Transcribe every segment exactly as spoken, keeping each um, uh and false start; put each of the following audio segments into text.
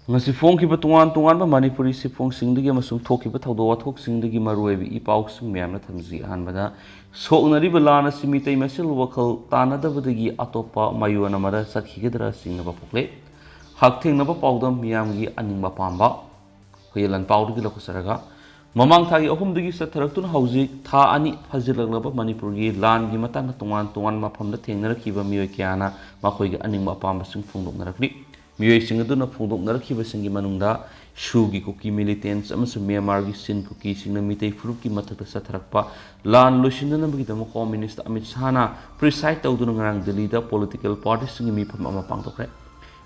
ꯉꯁꯤ ꯐꯣꯡꯈꯤꯕ ꯇꯣꯉꯥꯟ ꯇꯣꯉꯥꯟꯕ ꯃꯅꯤꯄꯨꯔꯤ ꯁꯤꯐꯣꯡꯁꯤꯡꯗꯒꯤ ꯑꯃꯁꯨꯡ ꯊꯣꯛꯈꯤꯕ ꯊꯧꯗꯣꯛ ꯋꯥꯊꯣꯛꯁꯤꯡꯗꯒꯤ ꯃꯔꯨꯑꯣꯏꯕ ꯏ ꯄꯥꯎꯁꯤꯡ ꯃꯌꯥꯝꯅ ꯊꯝꯖꯩ꯫ ꯑꯍꯥꯟꯕꯗ, ꯁꯣꯛꯅꯔꯤꯕ ꯂꯥꯟ ꯑꯁꯤ ꯃꯤꯇꯩ ꯃꯁꯦꯜ ꯋꯥꯈꯜ ꯇꯥꯟꯅꯗꯕꯗꯒꯤ ꯑꯇꯣꯞꯄ ꯃꯥꯌꯣꯟ ꯑꯃꯗ ꯆꯠꯈꯤꯒꯗ꯭ꯔꯥ ꯆꯤꯡꯅꯕ ꯄꯣꯛꯂꯦ꯫ ꯍꯛꯊꯦꯡꯅꯕ ꯄꯥꯎꯗꯝ ꯃꯤꯌꯥꯝꯒꯤ ꯑꯅꯤꯡꯕ ꯑꯄꯥꯝꯕ꯫ ꯍꯨꯌꯦꯜ ꯂꯥꯟꯄꯥꯎꯗꯒꯤ ꯂꯧꯈꯠꯆꯔꯒ, ꯃꯃꯥꯡ ꯊꯥꯒꯤ ꯑꯍꯨꯝꯗꯒꯤ ꯆꯠꯊꯔꯛꯇꯨꯅ ꯍꯧꯖꯤꯛ ꯊꯥ ꯑꯅꯤ ꯐꯥꯖꯤꯜꯂꯛꯂꯕ ꯃꯅꯤꯄꯨꯔꯒꯤ ꯂꯥꯟꯒꯤ ꯃꯇꯥꯡꯗ ꯇꯣꯉꯥꯟ ꯇꯣꯉꯥꯟꯕ ꯃꯐꯝꯗ ꯊꯦꯡꯅꯔꯛꯈꯤꯕ ꯃꯤꯑꯣꯏ ꯀꯌꯥꯅ ꯃꯈꯣꯏꯒꯤ ꯑꯅꯤꯡꯕ ꯑꯄꯥꯝꯕꯁꯤꯡ ꯐꯣꯡꯗꯣꯛꯅꯔꯛꯂꯤ꯫ ꯃꯤꯑꯣꯏꯁꯤꯡ ꯑꯗꯨꯅ ꯐꯣꯡꯗꯣꯛꯅꯔꯛꯈꯤꯕꯁꯤꯡꯒꯤ ꯃꯅꯨꯡꯗ ꯁꯨꯒꯤ ꯀꯨꯀꯤ militants ꯑꯃꯁꯨꯡ ꯃ꯭ꯌꯥꯟꯃꯥꯔꯒꯤ ꯁꯤꯟ ꯀꯨꯀꯤꯁꯤꯡꯅ ꯃꯤꯇꯩ ꯐꯨꯔꯨꯞꯀꯤ ꯃꯊꯛꯇ ꯆꯠꯊꯔꯛꯄ ꯂꯥꯟ ꯂꯣꯏꯁꯤꯟꯅꯅꯕꯒꯤꯗꯃꯛ Home Minister ꯑꯃꯤꯠ ꯁꯥꯍꯅ preside ꯇꯧꯗꯨꯅ ꯉꯔꯥꯡ ꯗꯤꯜꯂꯤꯗ political partyꯁꯤꯡꯒꯤ ꯃꯤꯐꯝ ꯑꯃ ꯄꯥꯡꯊꯣꯛꯈ꯭ꯔꯦ꯫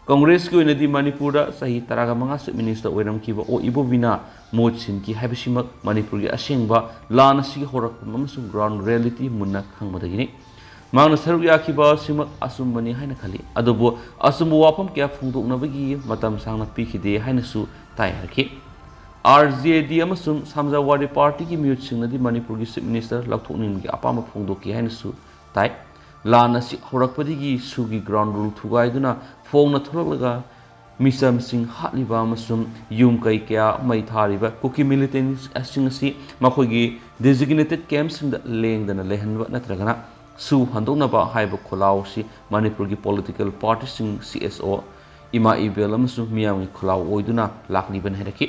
ꯀꯪꯒ꯭ꯔꯦꯁꯀꯤ ꯑꯣꯏꯅꯗꯤ ꯃꯅꯤꯄꯨꯔꯗ ꯆꯍꯤ ꯇꯔꯥꯒ ꯃꯉꯥ Chief Minister ꯑꯣꯏꯔꯝꯈꯤꯕ ꯑꯣ ꯏꯕꯣꯕꯤꯅ ꯃꯍꯨꯠ ꯁꯤꯟꯈꯤ ꯍꯥꯏꯕꯁꯤꯃꯛ ꯃꯅꯤꯄꯨꯔꯒꯤ ꯑꯁꯦꯡꯕ ꯂꯥꯟ ꯑꯁꯤꯒꯤ ꯍꯧꯔꯛꯐꯝ ꯑꯃꯁꯨꯡ ground reality ꯃꯨꯟꯅ ꯈꯪꯕꯗꯒꯤꯅꯤ꯫ ꯃꯍꯥꯛꯅ ꯁꯔꯨꯛ ꯌꯥꯈꯤꯕ ꯑꯁꯤꯃꯛ ꯑꯆꯨꯝꯕꯅꯤ ꯍꯥꯏꯅ ꯈꯜꯂꯤ, ꯑꯗꯨꯕꯨ ꯑꯆꯨꯝꯕ ꯋꯥꯐꯝ ꯀꯌꯥ ꯐꯣꯡꯗꯣꯛꯅꯕꯒꯤ ꯃꯇꯝ ꯁꯥꯡꯅ ꯄꯤꯈꯤꯗꯦ ꯍꯥꯏꯅꯁꯨ ꯇꯥꯏ ꯍꯥꯏꯔꯛꯈꯤ꯫ RJD ꯑꯃꯁꯨꯡ ꯁꯃꯥꯖꯋꯥꯗꯤ ꯄꯥꯔꯇꯤꯒꯤ ꯃꯤꯍꯨꯠꯁꯤꯡꯅꯗꯤ ꯃꯅꯤꯄꯨꯔꯒꯤ Chief Minister ꯂꯧꯊꯣꯛꯅꯤꯡꯕꯒꯤ ꯑꯄꯥꯝꯕ ꯐꯣꯡꯗꯣꯛꯈꯤ ꯍꯥꯏꯅꯁꯨ ꯇꯥꯏ꯫ ꯂꯥꯟ ꯑꯁꯤ ꯍꯧꯔꯛꯄꯗꯒꯤ ꯁꯨꯒꯤ ground rule ꯊꯨꯒꯥꯏꯗꯨꯅ ꯐꯣꯡꯅ ꯊꯣꯛꯂꯛꯂꯒ ꯃꯤꯆꯝꯁꯤꯡ ꯍꯥꯠꯂꯤꯕ ꯑꯃꯁꯨꯡ ꯌꯨꯝ ꯀꯩ ꯀꯌꯥ ꯃꯩ ꯊꯥꯔꯤꯕ ꯀꯨꯀꯤ militantꯁꯤꯡ ꯑꯁꯤ ꯃꯈꯣꯏꯒꯤ designated campꯁꯤꯡꯗ ꯂꯦꯡꯗꯅ ꯂꯩꯍꯟꯕ ꯅꯠꯇ꯭ꯔꯒꯅ ꯁꯨ ꯍꯟꯗꯣꯛꯅꯕ ꯍꯥꯏꯕ ꯈꯣꯜꯂꯥꯎ ꯑꯁꯤ ꯃꯅꯤꯄꯨꯔꯒꯤ political partyꯁꯤꯡ, CSO, ꯏꯃꯥ ꯏꯕꯦꯜ ꯑꯃꯁꯨꯡ ꯃꯤꯌꯥꯝꯒꯤ ꯈꯣꯜꯂꯥꯎ ꯑꯣꯏꯗꯨꯅ ꯂꯥꯛꯂꯤꯕꯅꯤ ꯍꯥꯏꯔꯛꯈꯤ꯫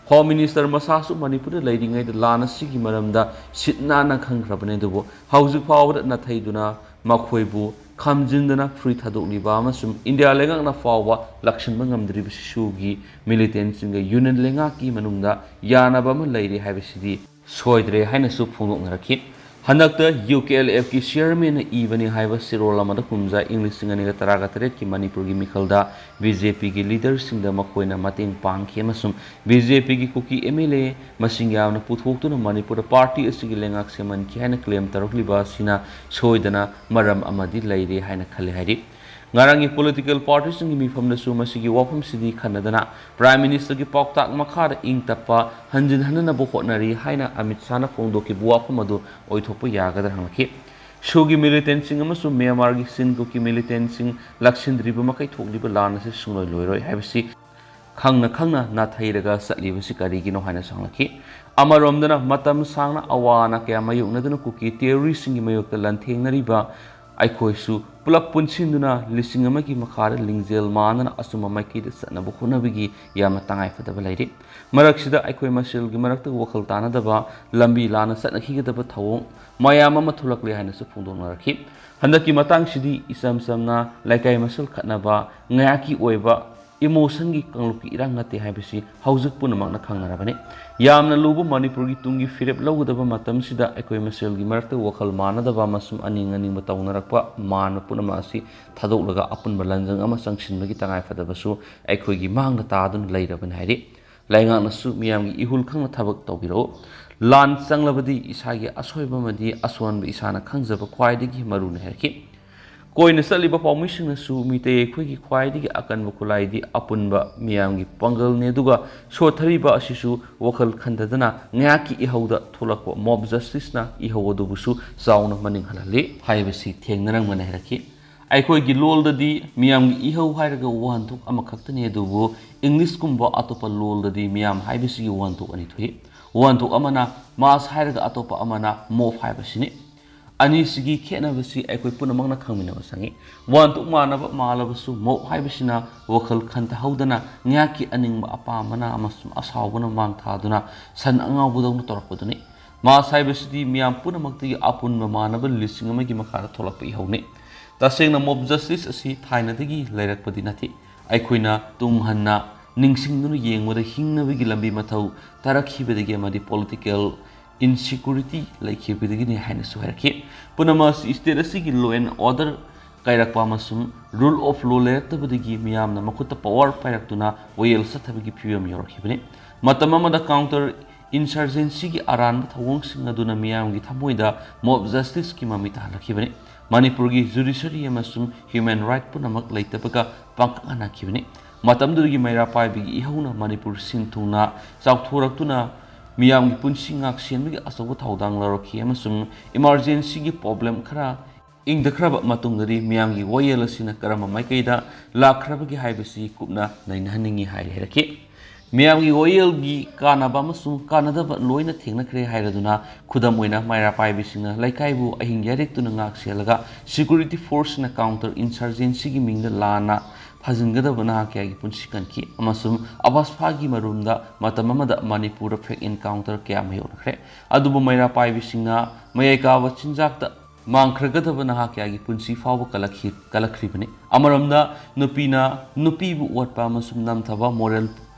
Home Minister ꯃꯁꯥꯁꯨ ꯃꯅꯤꯄꯨꯔꯗ ꯂꯩꯔꯤꯉꯩꯗ ꯂꯥꯟ ꯑꯁꯤꯒꯤ ꯃꯔꯝꯗ ꯁꯤꯠ ꯅꯥꯟꯅ ꯈꯪꯈ꯭ꯔꯕꯅꯤ, ꯑꯗꯨꯕꯨ ꯍꯧꯖꯤꯛ ꯐꯥꯎꯕꯗ ꯅꯥꯊꯩꯗꯨꯅ ꯃꯈꯣꯏꯕꯨ ꯈꯥꯝꯖꯤꯟꯗꯅ free ꯊꯥꯗꯣꯛꯂꯤꯕ ꯑꯃꯁꯨꯡ ꯏꯟꯗꯤꯌꯥ ꯂꯩꯉꯥꯛꯅ ꯐꯥꯎꯕ ꯂꯥꯛꯁꯤꯟꯕ ꯉꯝꯗ꯭ꯔꯤꯕ ꯁꯨꯒꯤ militantꯁꯤꯡꯒ Union ꯂꯩꯉꯥꯛꯀꯤ ꯃꯅꯨꯡꯗ ꯌꯥꯅꯕ ꯑꯃ ꯂꯩꯔꯦ ꯍꯥꯏꯕꯁꯤꯗꯤ ꯁꯣꯏꯗ꯭ꯔꯦ ꯍꯥꯏꯅꯁꯨ ꯐꯣꯡꯗꯣꯛꯅꯔꯛꯈꯤ꯫ ꯍꯟꯗꯛꯇ UKLFꯀꯤ chairmanꯅ ꯏꯕꯅꯤ ꯍꯥꯏꯕ ꯆꯦꯔꯣꯜ ꯑꯃꯗ ꯀꯨꯝꯖꯥ ꯏꯪ ꯂꯤꯁꯤꯡ ꯑꯅꯤꯒ ꯇꯔꯥꯒ ꯇꯔꯦꯠꯀꯤ ꯃꯅꯤꯄꯨꯔꯒꯤ ꯃꯤꯈꯜꯗ BJPꯒꯤ leaderꯁꯤꯡꯗ ꯃꯈꯣꯏꯅ ꯃꯇꯦꯡ ꯄꯥꯡꯈꯤ ꯑꯃꯁꯨꯡ BJPꯒꯤ ꯀꯨꯀꯤ MLA ꯃꯁꯤꯡ ꯌꯥꯝꯅ ꯄꯨꯊꯣꯛꯇꯨꯅ ꯃꯅꯤꯄꯨꯔꯗ party ꯑꯁꯤꯒꯤ ꯂꯩꯉꯥꯛ ꯁꯦꯝꯍꯟꯈꯤ ꯍꯥꯏꯅ claim ꯇꯧꯔꯛꯂꯤꯕ ꯑꯁꯤꯅ ꯁꯣꯏꯗꯅ ꯃꯔꯝ ꯑꯃꯗꯤ ꯂꯩꯔꯦ ꯍꯥꯏꯅ ꯈꯜꯂꯤ ꯍꯥꯏꯔꯤ꯫ ꯉꯔꯥꯡꯒꯤ political partyꯁꯤꯡꯒꯤ ꯃꯤꯐꯝꯗꯁꯨ ꯃꯁꯤꯒꯤ ꯋꯥꯐꯝꯁꯤꯗꯤ ꯈꯟꯅꯗꯅ Prime Ministerꯒꯤ ꯄꯥꯎꯇꯥꯛ ꯃꯈꯥꯗ ꯏꯪ ꯇꯞꯄ ꯍꯟꯖꯤꯟ ꯍꯟꯅꯅꯕ ꯍꯣꯠꯅꯔꯤ ꯍꯥꯏꯅ ꯑꯃꯤꯠ ꯁꯥꯍꯅ ꯐꯣꯡꯗꯣꯛꯈꯤꯕ ꯋꯥꯐꯝ ꯑꯗꯨ ꯑꯣꯏꯊꯣꯛꯄ ꯌꯥꯒꯗ꯭ꯔꯥ ꯍꯪꯂꯛꯈꯤ꯫ ꯁꯨꯒꯤ militantꯁꯤꯡ ꯑꯃꯁꯨꯡ ꯃ꯭ꯌꯥꯟꯃꯥꯔꯒꯤ ꯁꯤꯟ ꯀꯨꯀꯤ militantꯁꯤꯡ ꯂꯥꯛꯁꯤꯟꯗ꯭ꯔꯤꯕ ꯃꯈꯩ ꯊꯣꯛꯂꯤꯕ ꯂꯥꯟ ꯑꯁꯤ ꯁꯨꯡꯂꯣꯏ ꯂꯣꯏꯔꯣꯏ ꯍꯥꯏꯕꯁꯤ ꯈꯪꯅ ꯈꯪꯅ ꯅꯥꯊꯩꯔꯒ ꯆꯠꯂꯤꯕꯁꯤ ꯀꯔꯤꯒꯤꯅꯣ ꯍꯥꯏꯅꯁꯨ ꯍꯪꯂꯛꯈꯤ꯫ ꯑꯃꯔꯣꯝꯗꯅ ꯃꯇꯝ ꯁꯥꯡꯅ ꯑꯋꯥ ꯑꯅꯥ ꯀꯌꯥ ꯃꯥꯌꯣꯛꯅꯗꯨꯅ ꯀꯨꯀꯤ ꯇꯦꯔꯣꯔꯤꯁꯁꯤꯡꯒꯤ ꯃꯥꯌꯣꯛꯇ ꯂꯥꯟꯊꯦꯡꯅꯔꯤꯕ ꯑꯩꯈꯣꯏꯁꯨ ꯄꯨꯂꯞ ꯄꯨꯟꯁꯤꯟꯗꯨꯅ ꯂꯤꯁꯤꯡ ꯑꯃꯒꯤ ꯃꯈꯥꯗ ꯂꯤꯡꯖꯦꯜ ꯃꯥꯟꯅꯅ ꯑꯆꯨꯝꯕ ꯃꯥꯏꯀꯩꯗ ꯆꯠꯅꯕ ꯍꯣꯠꯅꯕꯒꯤ ꯌꯥꯝꯅ ꯇꯉꯥꯏꯐꯗꯕ ꯂꯩꯔꯤ꯫ ꯃꯔꯛꯁꯤꯗ ꯑꯩꯈꯣꯏ ꯃꯁꯦꯜꯒꯤ ꯃꯔꯛꯇ ꯋꯥꯈꯜ ꯇꯥꯅꯗꯕ, ꯂꯝꯕꯤ ꯂꯥꯟꯅ ꯆꯠꯅꯈꯤꯒꯗꯕ ꯊꯧꯑꯣꯡ ꯃꯌꯥꯝ ꯑꯃ ꯊꯣꯛꯂꯛꯂꯦ ꯍꯥꯏꯅꯁꯨ ꯐꯣꯡꯗꯣꯛꯅꯔꯛꯈꯤ꯫ ꯍꯟꯗꯛꯀꯤ ꯃꯇꯥꯡꯁꯤꯗꯤ ꯏꯆꯝ ꯆꯝꯅ ꯂꯩꯀꯥꯏ ꯃꯁꯦꯜ ꯈꯠꯅꯕ, ꯉꯥꯏꯍꯥꯛꯀꯤ ꯑꯣꯏꯕ ꯏꯃꯣꯁꯟꯒꯤ ꯀꯥꯡꯂꯨꯞꯀꯤ ꯏꯔꯥꯡ ꯅꯠꯇꯦ ꯍꯥꯏꯕꯁꯤ ꯍꯧꯖꯤꯛ ꯄꯨꯝꯅꯃꯛꯅ ꯈꯪꯅꯔꯕꯅꯤ꯫ ꯌꯥꯝꯅ ꯂꯨꯕ ꯃꯅꯤꯄꯨꯔꯒꯤ ꯇꯨꯡꯒꯤ ꯐꯤꯔꯦꯞ ꯂꯧꯒꯗꯕ ꯃꯇꯝꯁꯤꯗ ꯑꯩꯈꯣꯏ ꯃꯁꯦꯜꯒꯤ ꯃꯔꯛꯇ ꯋꯥꯈꯜ ꯃꯥꯟꯅꯗꯕ ꯑꯃꯁꯨꯡ ꯑꯅꯤꯡ ꯑꯅꯤꯡꯕ ꯇꯧꯅꯔꯛꯄ ꯃꯥꯟꯕ ꯄꯨꯝꯅꯃꯛ ꯑꯁꯤ ꯊꯥꯗꯣꯛꯂꯒ ꯑꯄꯨꯟꯕ ꯂꯟꯖꯪ ꯑꯃ ꯆꯪꯁꯤꯟꯕꯒꯤ ꯇꯉꯥꯏꯐꯗꯕꯁꯨ ꯑꯩꯈꯣꯏꯒꯤ ꯃꯥꯡꯗ ꯇꯥꯗꯨꯅ ꯂꯩꯔꯕꯅꯤ ꯍꯥꯏꯔꯤ꯫ ꯂꯩꯉꯥꯛꯅꯁꯨ ꯃꯤꯌꯥꯝꯒꯤ ꯏꯍꯨꯜ ꯈꯪꯅ ꯊꯕꯛ ꯇꯧꯕꯤꯔꯛꯎ꯫ ꯂꯥꯟ ꯆꯪꯂꯕꯗꯤ ꯏꯁꯥꯒꯤ ꯑꯁꯣꯏꯕ ꯑꯃꯗꯤ ꯑꯁꯣꯟꯕ ꯏꯁꯥꯅ ꯈꯪꯖꯕ ꯈ꯭ꯋꯥꯏꯗꯒꯤ ꯃꯔꯨꯅꯤ ꯍꯥꯏꯔꯛꯈꯤ꯫ ꯀꯣꯏꯅ ꯆꯠꯂꯤꯕ ꯄꯥꯎꯃꯤꯁꯤꯡꯅꯁꯨ ꯃꯤꯇꯩ ꯑꯩꯈꯣꯏꯒꯤ ꯈ꯭ꯋꯥꯏꯗꯒꯤ ꯑꯀꯟꯕ ꯈꯨꯠꯂꯥꯏꯗꯤ ꯑꯄꯨꯟꯕ ꯃꯤꯌꯥꯝꯒꯤ ꯄꯥꯡꯒꯜꯅꯤ, ꯑꯗꯨꯒ ꯁꯣꯠꯊꯔꯤꯕ ꯑꯁꯤꯁꯨ ꯋꯥꯈꯜ ꯈꯟꯊꯗꯅ ꯉꯥꯏꯍꯥꯛꯀꯤ ꯏꯍꯧꯗ ꯊꯣꯛꯂꯛꯄ ꯃꯣꯕ ꯖꯁꯇꯤꯁꯅ ꯏꯍꯧ ꯑꯗꯨꯕꯨꯁꯨ ꯆꯥꯎꯅ ꯃꯅꯤꯡ ꯍꯜꯍꯜꯂꯤ ꯍꯥꯏꯕꯁꯤ ꯊꯦꯡꯅꯔꯝꯒꯅꯤ ꯍꯥꯏꯔꯛꯈꯤ꯫ ꯑꯩꯈꯣꯏꯒꯤ ꯂꯣꯜꯗꯗꯤ ꯃꯤꯌꯥꯝꯒꯤ ꯏꯍꯧ ꯍꯥꯏꯔꯒ ꯋꯥꯍꯟꯊꯣꯛ ꯑꯃꯈꯛꯇꯅꯤ, ꯑꯗꯨꯕꯨ ꯏꯪꯂꯤꯁꯀꯨꯝꯕ ꯑꯇꯣꯞꯄ ꯂꯣꯜꯗꯗꯤ ꯃꯤꯌꯥꯝ ꯍꯥꯏꯕꯁꯤꯒꯤ ꯋꯥꯍꯟꯊꯣꯛ ꯑꯅꯤ ꯊꯣꯛꯏ꯫ ꯋꯥꯍꯟꯊꯣꯛ ꯑꯃꯅ ꯃꯥꯁ ꯍꯥꯏꯔꯒ ꯑꯇꯣꯞꯄ ꯑꯃꯅ ꯃꯣꯕ ꯍꯥꯏꯕꯁꯤꯅꯤ꯫ ꯑꯅꯤꯁꯤꯒꯤ ꯈꯦꯠꯅꯕꯁꯤ ꯑꯩꯈꯣꯏ ꯄꯨꯝꯅꯃꯛꯅ ꯈꯪꯃꯤꯟꯅꯕ ꯆꯪꯏ꯫ ꯋꯥꯍꯟꯊꯣꯛ ꯃꯥꯟꯅꯕ ꯃꯥꯜꯂꯕꯁꯨ ꯃꯣꯕ ꯍꯥꯏꯕꯁꯤꯅ ꯋꯥꯈꯜ ꯈꯟꯊꯍꯧꯗꯅ ꯉꯥꯏꯍꯥꯛꯀꯤ ꯑꯅꯤꯡꯕ ꯑꯄꯥꯝꯕꯅ ꯑꯃꯁꯨꯡ ꯑꯁꯥꯎꯕꯅ ꯃꯥꯡ ꯊꯥꯗꯨꯅ ꯁꯟ ꯑꯉꯥꯎꯕꯗꯧꯅ ꯇꯧꯔꯛꯄꯗꯨꯅꯤ꯫ ꯃꯥꯁ ꯍꯥꯏꯕꯁꯤꯗꯤ ꯃꯤꯌꯥꯝ ꯄꯨꯝꯅꯃꯛꯇꯒꯤ ꯑꯄꯨꯟꯕ ꯃꯥꯟꯅꯕ ꯂꯤꯁꯤꯡ ꯑꯃꯒꯤ ꯃꯈꯥꯗ ꯊꯣꯛꯂꯛꯄ ꯏꯍꯧꯅꯤ꯫ ꯇꯁꯦꯡꯅ ꯃꯣꯕ ꯖꯁꯇꯤꯁ ꯑꯁꯤ ꯊꯥꯏꯅꯗꯒꯤ ꯂꯩꯔꯛꯄꯗꯤ ꯅꯠꯇꯦ꯫ ꯑꯩꯈꯣꯏꯅ ꯇꯨꯡ ꯍꯟꯅ ꯅꯤꯡꯁꯤꯡꯗꯨꯅ ꯌꯦꯡꯕꯗ ꯍꯤꯡꯅꯕꯒꯤ ꯂꯝꯕꯤ ꯃꯊꯧ ꯇꯥꯔꯛꯈꯤꯕꯗꯒꯤ ꯑꯃꯗꯤ ꯄꯣꯂꯤꯇꯤꯀꯦꯜ ꯏꯟꯁꯤꯀ꯭ꯌꯨꯔꯤꯇꯤ ꯂꯩꯈꯤꯕꯗꯒꯤꯅꯤ ꯍꯥꯏꯅꯁꯨ ꯍꯥꯏꯔꯛꯈꯤ꯫ ꯄꯨꯝꯅꯃꯛ ꯑꯁꯤ ꯁ꯭ꯇꯦꯠ ꯑꯁꯤꯒꯤ ꯂꯣ ꯑꯦꯟ ꯑꯣꯔꯗꯔ ꯀꯥꯏꯔꯛꯄ ꯑꯃꯁꯨꯡ ꯔꯨꯜ ꯑꯣꯐ ꯂꯣ ꯂꯩꯔꯛꯇꯕꯗꯒꯤ ꯃꯤꯌꯥꯝꯅ ꯃꯈꯨꯠꯇ ꯄꯋꯥꯔ ꯄꯥꯏꯔꯛꯇꯨꯅ ꯋꯥꯌꯦꯜ ꯆꯠꯊꯕꯒꯤ ꯐꯤꯕꯝ ꯌꯧꯔꯛꯈꯤꯕꯅꯤ꯫ ꯃꯇꯝ ꯑꯃꯗ ꯀꯥꯎꯟꯇꯔ ꯏꯟꯁꯔꯖꯦꯟꯁꯤꯒꯤ ꯑꯔꯥꯟꯕ ꯊꯧꯑꯣꯡꯁꯤꯡ ꯑꯗꯨꯅ ꯃꯤꯌꯥꯝꯒꯤ ꯊꯃꯣꯏꯗ ꯃꯣꯕ ꯖꯁꯇꯤꯁꯀꯤ ꯃꯃꯤ ꯇꯥꯍꯜꯂꯛꯈꯤꯕꯅꯤ꯫ ꯃꯅꯤꯄꯨꯔꯒꯤ ꯖꯨꯗꯤꯁꯔꯤ ꯑꯃꯁꯨꯡ ꯍ꯭ꯌꯨꯃꯦꯟ ꯔꯥꯏꯠ ꯄꯨꯝꯅꯃꯛ ꯂꯩꯇꯕꯒ ꯄꯥꯡꯀꯛ ꯍꯟꯅꯈꯤꯕꯅꯤ꯫ ꯃꯇꯝꯗꯨꯗꯒꯤ ꯃꯩꯔꯥ ꯄꯥꯏꯕꯤꯒꯤ ꯏꯍꯧꯅ ꯃꯅꯤꯄꯨꯔ ꯁꯤꯟ ꯊꯨꯡꯅ ꯆꯥꯎꯊꯣꯔꯛꯇꯨꯅ ꯃꯤꯌꯥꯝꯒꯤ ꯄꯨꯟꯁꯤ ꯉꯥꯛ ꯁꯦꯟꯕꯒꯤ ꯑꯆꯧꯕ ꯊꯧꯗꯥꯡ ꯂꯧꯔꯛꯈꯤ ꯑꯃꯁꯨꯡ ꯏꯃꯥꯔꯖꯦꯟꯁꯤꯒꯤ ꯄ꯭ꯔꯣꯕ꯭ꯂꯦꯝ ꯈꯔ ꯏꯪꯊꯈ꯭ꯔꯕ ꯃꯇꯨꯡꯗꯗꯤ ꯃꯤꯌꯥꯝꯒꯤ ꯋꯥꯌꯦꯜ ꯑꯁꯤꯅ ꯀꯔꯝꯕ ꯃꯥꯏꯀꯩꯗ ꯂꯥꯛꯈ꯭ꯔꯕꯒꯦ ꯍꯥꯏꯕꯁꯤ ꯀꯨꯞꯅ ꯅꯩꯅꯍꯟꯅꯤꯡꯏ ꯍꯥꯏ ꯍꯥꯏꯔꯛꯈꯤ꯫ ꯃꯤꯌꯥꯝꯒꯤ ꯋꯥꯌꯦꯜꯒꯤ ꯀꯥꯟꯅꯕ ꯑꯃꯁꯨꯡ ꯀꯥꯟꯅꯗꯕ ꯂꯣꯏꯅ ꯊꯦꯡꯅꯈ꯭ꯔꯦ ꯍꯥꯏꯔꯗꯨꯅ, ꯈꯨꯗꯝ ꯑꯣꯏꯅ ꯃꯩꯔꯥ ꯄꯥꯏꯕꯤꯁꯤꯡꯅ ꯂꯩꯀꯥꯏꯕꯨ ꯑꯍꯤꯡ ꯌꯥꯔꯦꯛꯇꯨꯅ ꯉꯥꯛ ꯁꯦꯜꯂꯒ security forceꯅ counter insurgencyꯒꯤ ꯃꯤꯡꯗ ꯂꯥꯟꯅ ꯐꯥꯖꯤꯟꯒꯗꯕ ꯅꯍꯥ ꯀꯌꯥꯒꯤ ꯄꯨꯟꯁꯤ ꯀꯟꯈꯤ ꯑꯃꯁꯨꯡ ꯑꯕꯥꯁꯐꯥꯒꯤ ꯃꯔꯨꯝꯗ ꯃꯇꯝ ꯑꯃꯗ ꯃꯅꯤꯄꯨꯔꯗ fake encounter ꯀꯌꯥ ꯃꯥꯌꯣꯛꯅꯈ꯭ꯔꯦ꯫ ꯑꯗꯨꯕꯨ ꯃꯩꯔꯥ ꯄꯥꯏꯕꯤꯁꯤꯡꯅ ꯃꯌꯥꯏ ꯀꯥꯕ ꯆꯤꯟꯖꯥꯛꯇ ꯃꯥꯡꯈ꯭ꯔꯒꯗꯕ ꯅꯍꯥ ꯀꯌꯥꯒꯤ ꯄꯨꯟꯁꯤ ꯐꯥꯎꯕ ꯀꯜꯂꯛꯈꯤ-, ꯀꯜꯂꯛꯈ꯭ꯔꯤꯕꯅꯤ꯫ ꯑꯃꯔꯣꯝꯗ ꯅꯨꯄꯤꯅ ꯅꯨꯄꯤꯕꯨ ꯑꯣꯠꯄ ꯑꯃꯁꯨꯡ ꯅꯝꯊꯕ moral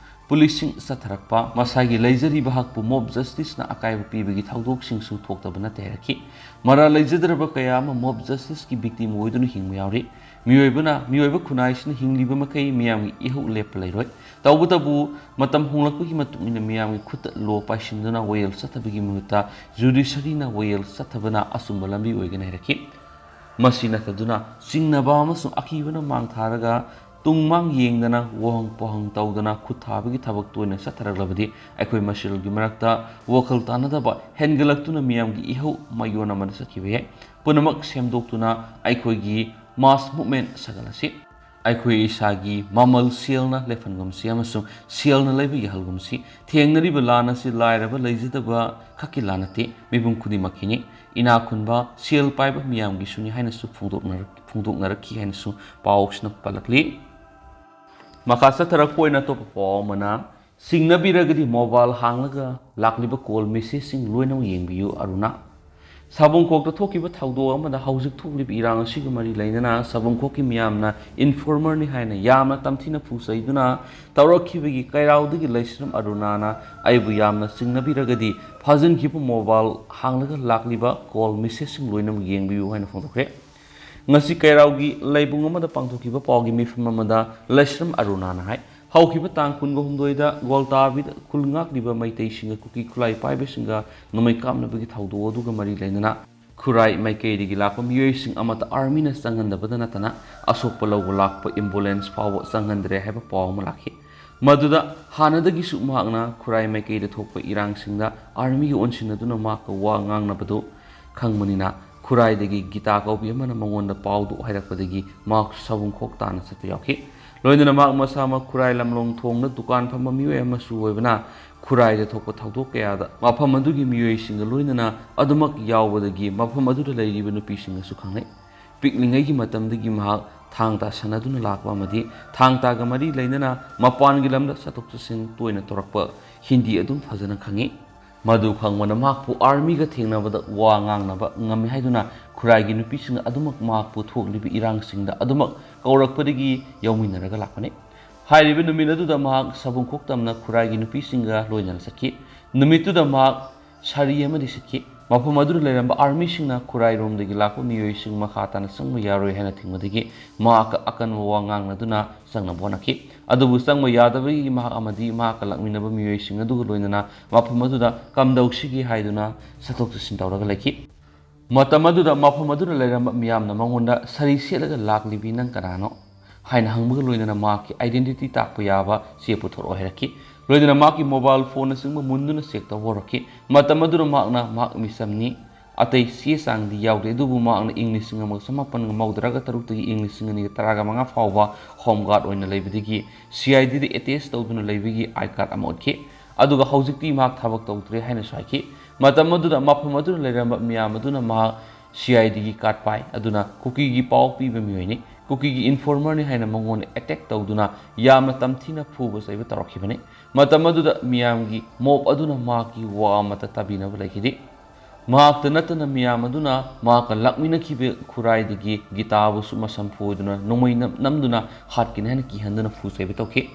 policing ꯆꯠꯊꯔꯛꯄ, ꯃꯁꯥꯒꯤ ꯂꯩꯖꯔꯤꯕ ꯍꯛꯄꯨ mob justiceꯅ ꯑꯀꯥꯏꯕ ꯄꯤꯕꯒꯤ ꯊꯧꯗꯣꯛꯁꯤꯡꯁꯨ ꯊꯣꯛꯇꯕ ꯅꯠꯇꯦ ꯍꯥꯏꯔꯛꯈꯤ꯫ ꯃꯔꯥꯜ ꯂꯩꯖꯗ꯭ꯔꯕ ꯀꯌꯥ ꯑꯃ mob justiceꯀꯤ victim ꯑꯣꯏꯗꯨꯅ ꯍꯤꯡꯕ ꯌꯥꯎꯔꯤ꯫ ꯃꯤꯑꯣꯏꯕꯅ, ꯃꯤꯑꯣꯏꯕ ꯈꯨꯟꯅꯥꯏꯁꯤꯅ ꯍꯤꯡꯂꯤꯕ ꯃꯈꯩ ꯃꯤꯌꯥꯝꯒꯤ ꯏꯍꯧ ꯂꯦꯞꯄ ꯂꯩꯔꯣꯏ꯫ ꯇꯧꯕꯇꯕꯨ, ꯃꯇꯝ ꯍꯣꯡꯂꯛꯄꯒꯤ ꯃꯇꯨꯡ ꯏꯟꯅ ꯃꯤꯌꯥꯝꯒꯤ ꯈꯨꯠꯇ law ꯄꯥꯏꯁꯤꯟꯗꯨꯅ ꯋꯥꯌꯦꯜ ꯆꯠꯊꯕꯒꯤ ꯃꯍꯨꯠꯇ judiciaryꯅ ꯋꯥꯌꯦꯜ ꯆꯠꯊꯕꯅ ꯑꯆꯨꯝꯕ ꯂꯝꯕꯤ ꯑꯣꯏꯒꯅꯤ ꯍꯥꯏꯔꯛꯈꯤ꯫ ꯃꯁꯤ ꯅꯠꯇꯗꯨꯅ, ꯆꯤꯡꯅꯕ ꯑꯃꯁꯨꯡ ꯑꯀꯤꯕꯅ ꯃꯥꯡ ꯊꯥꯔꯒ ꯇꯨꯡ ꯃꯥꯡ ꯌꯦꯡꯗꯅ, ꯋꯥꯍꯪ ꯄꯣꯍꯪ ꯇꯧꯗꯅ ꯈꯨꯠ ꯊꯥꯕꯒꯤ ꯊꯕꯛ ꯇꯣꯏꯅ ꯆꯠꯊꯔꯛꯂꯕꯗꯤ ꯑꯩꯈꯣꯏ ꯃꯁꯦꯜꯒꯤ ꯃꯔꯛꯇ ꯋꯥꯈꯜ ꯇꯥꯅꯗꯕ ꯍꯦꯟꯒꯠꯂꯛꯇꯨꯅ ꯃꯤꯌꯥꯝꯒꯤ ꯏꯍꯧ ꯃꯥꯏꯌꯣꯟ ꯑꯃꯗ ꯆꯠꯈꯤꯕ ꯌꯥꯏ꯫ ꯄꯨꯝꯅꯃꯛ ꯁꯦꯝꯗꯣꯛꯇꯨꯅ ꯑꯩꯈꯣꯏꯒꯤ mass movement ꯁꯥꯒꯠꯂꯁꯤ꯫ ꯑꯩꯈꯣꯏ ꯏꯁꯥꯒꯤ ꯃꯃꯜ ꯁꯦꯜꯅ ꯂꯦꯞꯍꯟꯒꯨꯝꯁꯤ ꯑꯃꯁꯨꯡ ꯁꯦꯜꯅ ꯂꯩꯕ ꯌꯥꯍꯜꯒꯨꯝꯁꯤ꯫ ꯊꯦꯡꯅꯔꯤꯕ ꯂꯥꯟ ꯑꯁꯤ ꯂꯥꯏꯔꯕ ꯂꯩꯖꯗꯕ ꯈꯛꯀꯤ ꯂꯥꯟ ꯅꯠꯇꯦ, ꯃꯤꯄꯨꯝ ꯈꯨꯗꯤꯡꯃꯛꯀꯤꯅꯤ꯫ ꯏꯅꯥꯛ ꯈꯨꯟꯕ, ꯁꯦꯜ ꯄꯥꯏꯕ ꯃꯤꯌꯥꯝꯒꯤꯁꯨꯅꯤ ꯍꯥꯏꯅꯁꯨ ꯐꯣꯡꯗꯣꯛꯅꯔꯛ-, ꯐꯣꯡꯗꯣꯛꯅꯔꯛꯈꯤ ꯍꯥꯏꯅꯁꯨ ꯄꯥꯎꯁꯤꯅ ꯄꯜꯂꯛꯂꯤ꯫ ꯃꯈꯥ ꯆꯠꯊꯔꯛꯄ ꯑꯣꯏꯅ ꯑꯇꯣꯞꯄ ꯄꯥꯎ ꯑꯃꯅ, ꯁꯤꯡꯅꯕꯤꯔꯒꯗꯤ mobile ꯍꯥꯡꯂꯒ ꯂꯥꯛꯂꯤꯕ call messageꯁꯤꯡ ꯂꯣꯏꯅꯃꯛ ꯌꯦꯡꯕꯤꯌꯨ ꯑꯔꯨꯅꯥ꯫ ꯁꯥꯕꯨꯡꯈꯣꯛꯇ ꯊꯣꯛꯈꯤꯕ ꯊꯧꯗꯣꯛ ꯑꯃꯗ ꯍꯧꯖꯤꯛ ꯊꯣꯛꯂꯤꯕ ꯏꯔꯥꯡ ꯑꯁꯤꯒ ꯃꯔꯤ ꯂꯩꯅꯅ ꯁꯥꯕꯨꯡꯈꯣꯛꯀꯤ ꯃꯤꯌꯥꯝꯅ informerꯅꯤ ꯍꯥꯏꯅ ꯌꯥꯝꯅ ꯇꯝꯊꯤꯅ ꯐꯨꯆꯩꯗꯨꯅ ꯇꯧꯔꯛꯈꯤꯕꯒꯤ ꯀꯩꯔꯥꯎꯗꯒꯤ ꯂꯩꯁ꯭ꯔꯝ ꯑꯔꯨꯅꯥꯅ ꯑꯩꯕꯨ ꯌꯥꯝꯅ ꯆꯤꯡꯅꯕꯤꯔꯒꯗꯤ ꯐꯥꯖꯤꯟꯈꯤꯕ mobile ꯍꯥꯡꯂꯒ ꯂꯥꯛꯂꯤꯕ call messageꯁꯤꯡ ꯂꯣꯏꯅꯃꯛ ꯌꯦꯡꯕꯤꯌꯨ ꯍꯥꯏꯅ ꯐꯣꯡꯗꯣꯛꯈ꯭ꯔꯦ꯫ ꯉꯁꯤ ꯀꯩꯔꯥꯎꯒꯤ ꯂꯩꯕꯨꯡ ꯑꯃꯗ ꯄꯥꯡꯊꯣꯛꯈꯤꯕ ꯄꯥꯎꯒꯤ ꯃꯤꯐꯝ ꯑꯃꯗ ꯂꯩꯁ꯭ꯔꯝ ꯑꯔꯨꯅꯥꯅ ꯍꯥꯏ, ꯍꯧꯈꯤꯕ ꯇꯥꯡ ꯀꯨꯟꯒ ꯍꯨꯝꯗꯣꯏꯗ ꯒ꯭ꯋꯥꯜꯇꯥꯕꯤꯗ ꯈꯨꯜ ꯉꯥꯛꯂꯤꯕ ꯃꯩꯇꯩꯁꯤꯡꯒ ꯀꯨꯀꯤ ꯈꯨꯠꯂꯥꯏ ꯄꯥꯏꯕꯁꯤꯡꯒ ꯅꯣꯡꯃꯩ ꯀꯥꯞꯅꯕꯒꯤ ꯊꯧꯗꯣꯛ ꯑꯗꯨꯒ ꯃꯔꯤ ꯂꯩꯅꯅ ꯈꯨꯔꯥꯏ ꯃꯥꯏꯀꯩꯗꯒꯤ ꯂꯥꯛꯄ ꯃꯤꯑꯣꯏꯁꯤꯡ ꯑꯃꯠꯇ armyꯅ ꯆꯪꯍꯟꯗꯕꯗ ꯅꯠꯇꯅ ꯑꯁꯣꯛꯄ ꯂꯧꯕ ꯂꯥꯛꯄ ambulance ꯐꯥꯎꯕ ꯆꯪꯍꯟꯗ꯭ꯔꯦ ꯍꯥꯏꯕ ꯄꯥꯎ ꯑꯃ ꯂꯥꯛꯈꯤ꯫ ꯃꯗꯨꯗ ꯍꯥꯟꯅꯗꯒꯤꯁꯨ ꯃꯍꯥꯛꯅ ꯈꯨꯔꯥꯏ ꯃꯥꯏꯀꯩꯗ ꯊꯣꯛꯄ ꯏꯔꯥꯡꯁꯤꯡꯗ armyꯒ ꯑꯣꯟꯁꯤꯟꯅꯗꯨꯅ ꯃꯍꯥꯛꯀ ꯋꯥ ꯉꯥꯡꯅꯕꯗꯨ ꯈꯪꯕꯅꯤꯅ ꯈꯨꯔꯥꯏꯗꯒꯤ ꯒꯤꯇꯥ ꯀꯧꯕꯤ ꯑꯃꯅ ꯃꯉꯣꯟꯗ ꯄꯥꯎꯗꯨ ꯍꯥꯏꯔꯛꯄꯗꯒꯤ ꯃꯍꯥꯛꯁꯨ ꯁꯥꯕꯨꯡꯈꯣꯛ ꯇꯥꯅ ꯆꯠꯄ ꯌꯥꯎꯈꯤ꯫ ꯂꯣꯏꯅꯅ ꯃꯍꯥꯛ ꯃꯁꯥꯃꯛ ꯈꯨꯔꯥꯏ ꯂꯝꯂꯣꯡ ꯊꯣꯡꯗ ꯗꯨꯀꯥꯟ ꯐꯝꯕ ꯃꯤꯑꯣꯏ ꯑꯃꯁꯨ ꯑꯣꯏꯕꯅ ꯈꯨꯔꯥꯏꯗ ꯊꯣꯛꯄ ꯊꯧꯗꯣꯛ ꯀꯌꯥꯗ ꯃꯐꯝ ꯑꯗꯨꯒꯤ ꯃꯤꯑꯣꯏꯁꯤꯡꯒ ꯂꯣꯏꯅꯅ ꯑꯗꯨꯃꯛ ꯌꯥꯎꯕꯗꯒꯤ ꯃꯐꯝ ꯑꯗꯨꯗ ꯂꯩꯔꯤꯕ ꯅꯨꯄꯤꯁꯤꯡꯅꯁꯨ ꯈꯪꯅꯩ꯫ ꯄꯤꯛꯂꯤꯉꯩꯒꯤ ꯃꯇꯝꯗꯒꯤ ꯃꯍꯥꯛ ꯊꯥꯡ ꯇꯥ ꯁꯥꯟꯅꯗꯨꯅ ꯂꯥꯛꯄ ꯑꯃꯗꯤ ꯊꯥꯡ ꯇꯥꯒ ꯃꯔꯤ ꯂꯩꯅꯅ ꯃꯄꯥꯟꯒꯤ ꯂꯝꯗ ꯆꯠꯊꯣꯛ ꯆꯠꯁꯤꯟ ꯇꯣꯏꯅ ꯇꯧꯔꯛꯄ ꯍꯤꯟꯗꯤ ꯑꯗꯨꯝ ꯐꯖꯅ ꯈꯪꯉꯤ꯫ ꯃꯗꯨ ꯈꯪꯕꯅ ꯃꯍꯥꯛꯄꯨ ꯑꯥꯔꯃꯤꯒ ꯊꯦꯡꯅꯕꯗ ꯋꯥ ꯉꯥꯡꯅꯕ ꯉꯝꯃꯤ ꯍꯥꯏꯗꯨꯅ ꯈꯨꯔꯥꯏꯒꯤ ꯅꯨꯄꯤꯁꯤꯡꯅ ꯑꯗꯨꯃꯛ ꯃꯍꯥꯛꯄꯨ ꯊꯣꯛꯂꯤꯕ ꯏꯔꯥꯡꯁꯤꯡꯗ ꯑꯗꯨꯃꯛ ꯀꯧꯔꯛꯄꯗꯒꯤ ꯌꯥꯎꯃꯤꯟꯅꯔꯒ ꯂꯥꯛꯄꯅꯤ꯫ ꯍꯥꯏꯔꯤꯕ ꯅꯨꯃꯤꯠ ꯑꯗꯨꯗ ꯃꯍꯥꯛ ꯁꯥꯕꯨꯡꯈꯣꯛ ꯇꯝꯅ ꯈꯨꯔꯥꯏꯒꯤ ꯅꯨꯄꯤꯁꯤꯡꯒ ꯂꯣꯏꯅꯅ ꯆꯠꯈꯤ꯫ ꯅꯨꯃꯤꯠꯇꯨꯗ ꯃꯍꯥꯛ ꯁꯥꯔꯤ ꯑꯃꯗꯤ ꯁꯤꯠꯈꯤ꯫ ꯃꯐꯝ ꯑꯗꯨꯗ ꯂꯩꯔꯝꯕ ꯑꯥꯔꯃꯤꯁꯤꯡꯅ ꯈꯨꯔꯥꯏꯔꯣꯝꯗꯒꯤ ꯂꯥꯛꯄ ꯃꯤꯑꯣꯏꯁꯤꯡ ꯃꯈꯥ ꯇꯥꯅ ꯆꯪꯕ ꯌꯥꯔꯣꯏ ꯍꯥꯏꯅ ꯊꯤꯡꯕꯗꯒꯤ ꯃꯍꯥꯛꯀ ꯑꯀꯟꯕ ꯋꯥ ꯉꯥꯡꯅꯗꯨꯅ ꯆꯪꯅꯕ ꯍꯣꯠꯅꯈꯤ꯫ ꯑꯗꯨꯕꯨ ꯆꯪꯕ ꯌꯥꯗꯕꯒꯤ ꯃꯍꯥꯛ ꯑꯃꯗꯤ ꯃꯍꯥꯛꯀ ꯂꯥꯛꯃꯤꯟꯅꯕ ꯃꯤꯑꯣꯏꯁꯤꯡ ꯑꯗꯨꯒ ꯂꯣꯏꯅꯅ ꯃꯐꯝ ꯑꯗꯨꯗ ꯀꯝꯗꯧꯁꯤꯒꯦ ꯍꯥꯏꯗꯨꯅ ꯆꯠꯊꯣꯛ ꯆꯠꯁꯤꯟ ꯇꯧꯔꯒ ꯂꯩꯈꯤ꯫ ꯃꯇꯝ ꯑꯗꯨꯗ ꯃꯐꯝ ꯑꯗꯨꯗ ꯂꯩꯔꯝꯕ ꯃꯤꯌꯥꯝꯅ ꯃꯉꯣꯟꯗ "ꯁꯥꯔꯤ ꯁꯦꯠꯂꯒ ꯂꯥꯛꯂꯤꯕꯤ ꯅꯪ ꯀꯅꯥꯅꯣ?" ꯍꯥꯏꯅ ꯍꯪꯕꯒ ꯂꯣꯏꯅꯅ ꯃꯍꯥꯛꯀꯤ identity ꯇꯥꯛꯄ ꯌꯥꯕ ꯆꯦ ꯄꯨꯊꯣꯔꯛꯑꯣ ꯍꯥꯏꯔꯛꯈꯤ꯫ ꯂꯣꯏꯅꯅ ꯃꯍꯥꯛꯀꯤ mobile phone ꯅꯆꯤꯡꯕ ꯃꯨꯟꯗꯨꯅ check ꯇꯧꯕ ꯍꯧꯔꯛꯈꯤ꯫ ꯃꯇꯝ ꯑꯗꯨꯗ ꯃꯍꯥꯛꯅ ꯃꯍꯥꯛ ꯃꯤꯆꯝꯅꯤ, ꯑꯇꯩ ꯆꯦ ꯆꯥꯡꯗꯤ ꯌꯥꯎꯗꯦ, ꯑꯗꯨꯕꯨ ꯃꯍꯥꯛꯅ ꯏꯪ ꯂꯤꯁꯤꯡ ꯑꯃꯒ ꯆꯃꯥꯄꯟꯒ ꯃꯧꯗ꯭ꯔꯥꯒ ꯇꯔꯨꯛꯇꯒꯤ ꯏꯪ ꯂꯤꯁꯤꯡ ꯑꯅꯤꯒ ꯇꯔꯥꯒ ꯃꯉꯥ ꯐꯥꯎꯕ home guard ꯑꯣꯏꯅ ꯂꯩꯕꯗꯒꯤ C I D the attach ꯇꯧꯗꯨꯅ ꯂꯩꯕꯒꯤ I card ꯑꯃ ꯎꯠꯈꯤ꯫ ꯑꯗꯨꯒ ꯍꯧꯖꯤꯛꯇꯤ ꯃꯍꯥꯛ ꯊꯕꯛ ꯇꯧꯗ꯭ꯔꯦ ꯍꯥꯏꯅꯁꯨ ꯍꯥꯏꯈꯤ꯫ ꯃꯇꯝ ꯑꯗꯨꯗ ꯃꯐꯝ ꯑꯗꯨꯗ ꯂꯩꯔꯝꯕ ꯃꯤꯌꯥꯝ ꯑꯗꯨꯅ ꯃꯍꯥꯛ C I D ꯒꯤ card ꯄꯥꯏ, ꯑꯗꯨꯅ ꯀꯨꯀꯤꯒꯤ ꯄꯥꯎ ꯄꯤꯕ ꯃꯤꯑꯣꯏꯅꯤ, ꯀꯨꯀꯤꯒꯤ informer ꯅꯤ ꯍꯥꯏꯅ ꯃꯉꯣꯟꯗ attack ꯇꯧꯗꯨꯅ ꯌꯥꯝꯅ ꯇꯝꯊꯤꯅ ꯐꯨꯕ ꯆꯩꯕ ꯇꯧꯔꯛꯈꯤꯕꯅꯤ꯫ ꯃꯇꯝ ꯑꯗꯨꯗ ꯃꯤꯌꯥꯝꯒꯤ mob ꯑꯗꯨꯅ ꯃꯍꯥꯛꯀꯤ ꯋꯥ ꯑꯃꯠꯇ ꯇꯥꯕꯤꯅꯕ ꯂꯩꯈꯤꯗꯦ꯫ ꯃꯍꯥꯛꯇ ꯅꯠꯇꯅ ꯃꯤꯌꯥꯝ ꯑꯗꯨꯅ ꯃꯍꯥꯛꯀ ꯂꯥꯛꯃꯤꯟꯅꯈꯤꯕ ꯈꯨꯔꯥꯏꯗꯒꯤ ꯒꯤꯇꯥꯕꯨꯁꯨ ꯃꯁꯝ ꯐꯣꯏꯗꯨꯅ ꯅꯣꯡꯃꯩ ꯅꯝ-, ꯅꯝꯗꯨꯅ ꯍꯥꯠꯀꯅꯤ ꯍꯥꯏꯅ ꯀꯤꯍꯟꯗꯨꯅ ꯐꯨ ꯆꯩꯕ ꯇꯧꯈꯤ꯫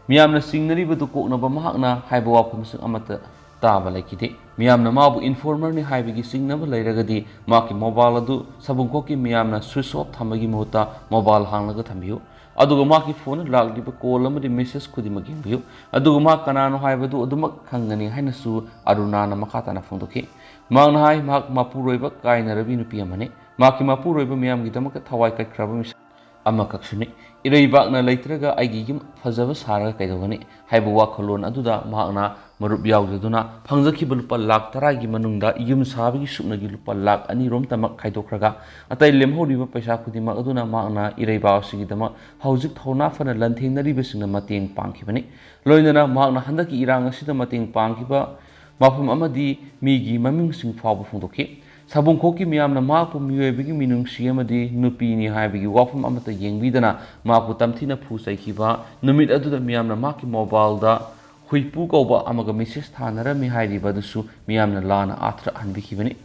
ꯃꯤꯌꯥꯝꯅ ꯆꯤꯡꯅꯔꯤꯕꯗꯨ ꯀꯣꯛꯅꯕ ꯃꯍꯥꯛꯅ ꯍꯥꯏꯕ ꯋꯥꯐꯝꯁꯤꯡ ꯑꯃꯠꯇ ꯇꯥꯕ ꯂꯩꯈꯤꯗꯦ꯫ ꯃꯤꯌꯥꯝꯅ ꯃꯥꯕꯨ informer ꯅꯤ ꯍꯥꯏꯕꯒꯤ ꯆꯤꯡꯅꯕ ꯂꯩꯔꯒꯗꯤ ꯃꯍꯥꯛꯀꯤ mobile ꯑꯗꯨ ꯁꯥꯕꯨꯡꯈꯣꯛꯀꯤ ꯃꯤꯌꯥꯝꯅ switch off ꯊꯝꯕꯒꯤ ꯃꯍꯨꯠꯇ mobile ꯍꯥꯡꯂꯒ ꯊꯝꯕꯤꯌꯨ꯫ ꯑꯗꯨꯒ ꯃꯍꯥꯛꯀꯤ phone ꯗ ꯂꯥꯛꯂꯤꯕ call ꯑꯃꯗꯤ message ꯈꯨꯗꯤꯡꯃꯛ ꯌꯦꯡꯕꯤꯌꯨ꯫ ꯑꯗꯨꯒ ꯃꯍꯥꯛ ꯀꯅꯥꯅꯣ ꯍꯥꯏꯕꯗꯨ ꯑꯗꯨꯃꯛ ꯈꯪꯒꯅꯤ ꯍꯥꯏꯅꯁꯨ ꯑꯔꯨꯅꯥꯅ ꯃꯈꯥ ꯇꯥꯅ ꯐꯣꯡꯗꯣꯛꯈꯤ꯫ ꯃꯍꯥꯛꯅ ꯍꯥꯏ, ꯃꯍꯥꯛ ꯃꯄꯨꯔꯣꯏꯕ ꯀꯥꯏꯅꯔꯕꯤ ꯅꯨꯄꯤ ꯑꯃꯅꯤ꯫ ꯃꯍꯥꯛꯀꯤ ꯃꯄꯨꯔꯣꯏꯕ ꯃꯤꯌꯥꯝꯒꯤꯗꯃꯛꯇ ꯊꯋꯥꯏ ꯀꯠꯈ꯭ꯔꯕ ꯃꯤꯁꯛ ꯑꯃꯈꯛꯁꯨꯅꯤ꯫ "ꯏꯔꯩꯕꯥꯛꯅ ꯂꯩꯇ꯭ꯔꯒ ꯑꯩꯒꯤ ꯌꯨꯝ ꯐꯖꯕ ꯁꯥꯔꯒ ꯀꯩꯗꯧꯒꯅꯤ?" ꯍꯥꯏꯕ ꯋꯥꯈꯜꯂꯣꯟ ꯑꯗꯨꯗ ꯃꯍꯥꯛꯅ ꯃꯔꯨꯞ ꯌꯥꯎꯖꯗꯨꯅ ꯐꯪꯖꯈꯤꯕ ꯂꯨꯄꯥ ꯂꯥꯈ ꯇꯔꯥꯒꯤ ꯃꯅꯨꯡꯗ ꯌꯨꯝ ꯁꯥꯕꯒꯤ ꯁꯨꯞꯅꯒꯤ ꯂꯨꯄꯥ ꯂꯥꯈ ꯑꯅꯤꯔꯣꯝꯇꯃꯛ ꯈꯥꯏꯗꯣꯛꯈ꯭ꯔꯒ, ꯑꯇꯩ ꯂꯦꯝꯍꯧꯔꯤꯕ ꯄꯩꯁꯥ ꯈꯨꯗꯤꯡꯃꯛ ꯑꯗꯨꯅ ꯃꯍꯥꯛꯅ ꯏꯔꯩꯕꯥꯛ ꯑꯁꯤꯒꯤꯗꯃꯛ ꯍꯧꯖꯤꯛ ꯊꯧꯅꯥ ꯐꯅ ꯂꯥꯟꯊꯦꯡꯅꯔꯤꯕꯁꯤꯡꯅ ꯃꯇꯦꯡ ꯄꯥꯡꯈꯤꯕꯅꯤ꯫ ꯂꯣꯏꯅꯅ ꯃꯍꯥꯛꯅ ꯍꯟꯗꯛꯀꯤ ꯏꯔꯥꯡ ꯑꯁꯤꯗ ꯃꯇꯦꯡ ꯄꯥꯡꯈꯤꯕ ꯃꯐꯝ ꯑꯃꯗꯤ ꯃꯤꯒꯤ ꯃꯃꯤꯡꯁꯤꯡ ꯐꯥꯎꯕ ꯐꯣꯡꯗꯣꯛꯈꯤ꯫ ꯁꯥꯕꯨꯡꯈꯣꯛꯀꯤ ꯃꯤꯌꯥꯝꯅ ꯃꯍꯥꯛꯄꯨ ꯃꯤꯑꯣꯏꯕꯒꯤ ꯃꯤꯅꯨꯡꯁꯤ ꯑꯃꯗꯤ ꯅꯨꯄꯤꯅꯤ ꯍꯥꯏꯕꯒꯤ ꯋꯥꯐꯝ ꯑꯃꯠꯇ ꯌꯦꯡꯕꯤꯗꯅ ꯃꯍꯥꯛꯄꯨ ꯇꯝꯊꯤꯅ ꯐꯨ ꯆꯩꯈꯤꯕ ꯅꯨꯃꯤꯠ ꯑꯗꯨꯗ ꯃꯤꯌꯥꯝꯅ ꯃꯍꯥꯛꯀꯤ ꯃꯣꯕꯥꯏꯜꯗ ꯍꯨꯏꯄꯨ ꯀꯧꯕ ꯑꯃꯒ ꯃꯦꯁꯦꯖ ꯊꯥꯅꯔꯝꯃꯤ ꯍꯥꯏꯔꯤꯕ ꯑꯗꯨꯁꯨ ꯃꯤꯌꯥꯝꯅ ꯂꯥꯟꯅ ꯑꯥꯊ꯭ꯔ ꯍꯟꯕꯤꯈꯤꯕꯅꯤ꯫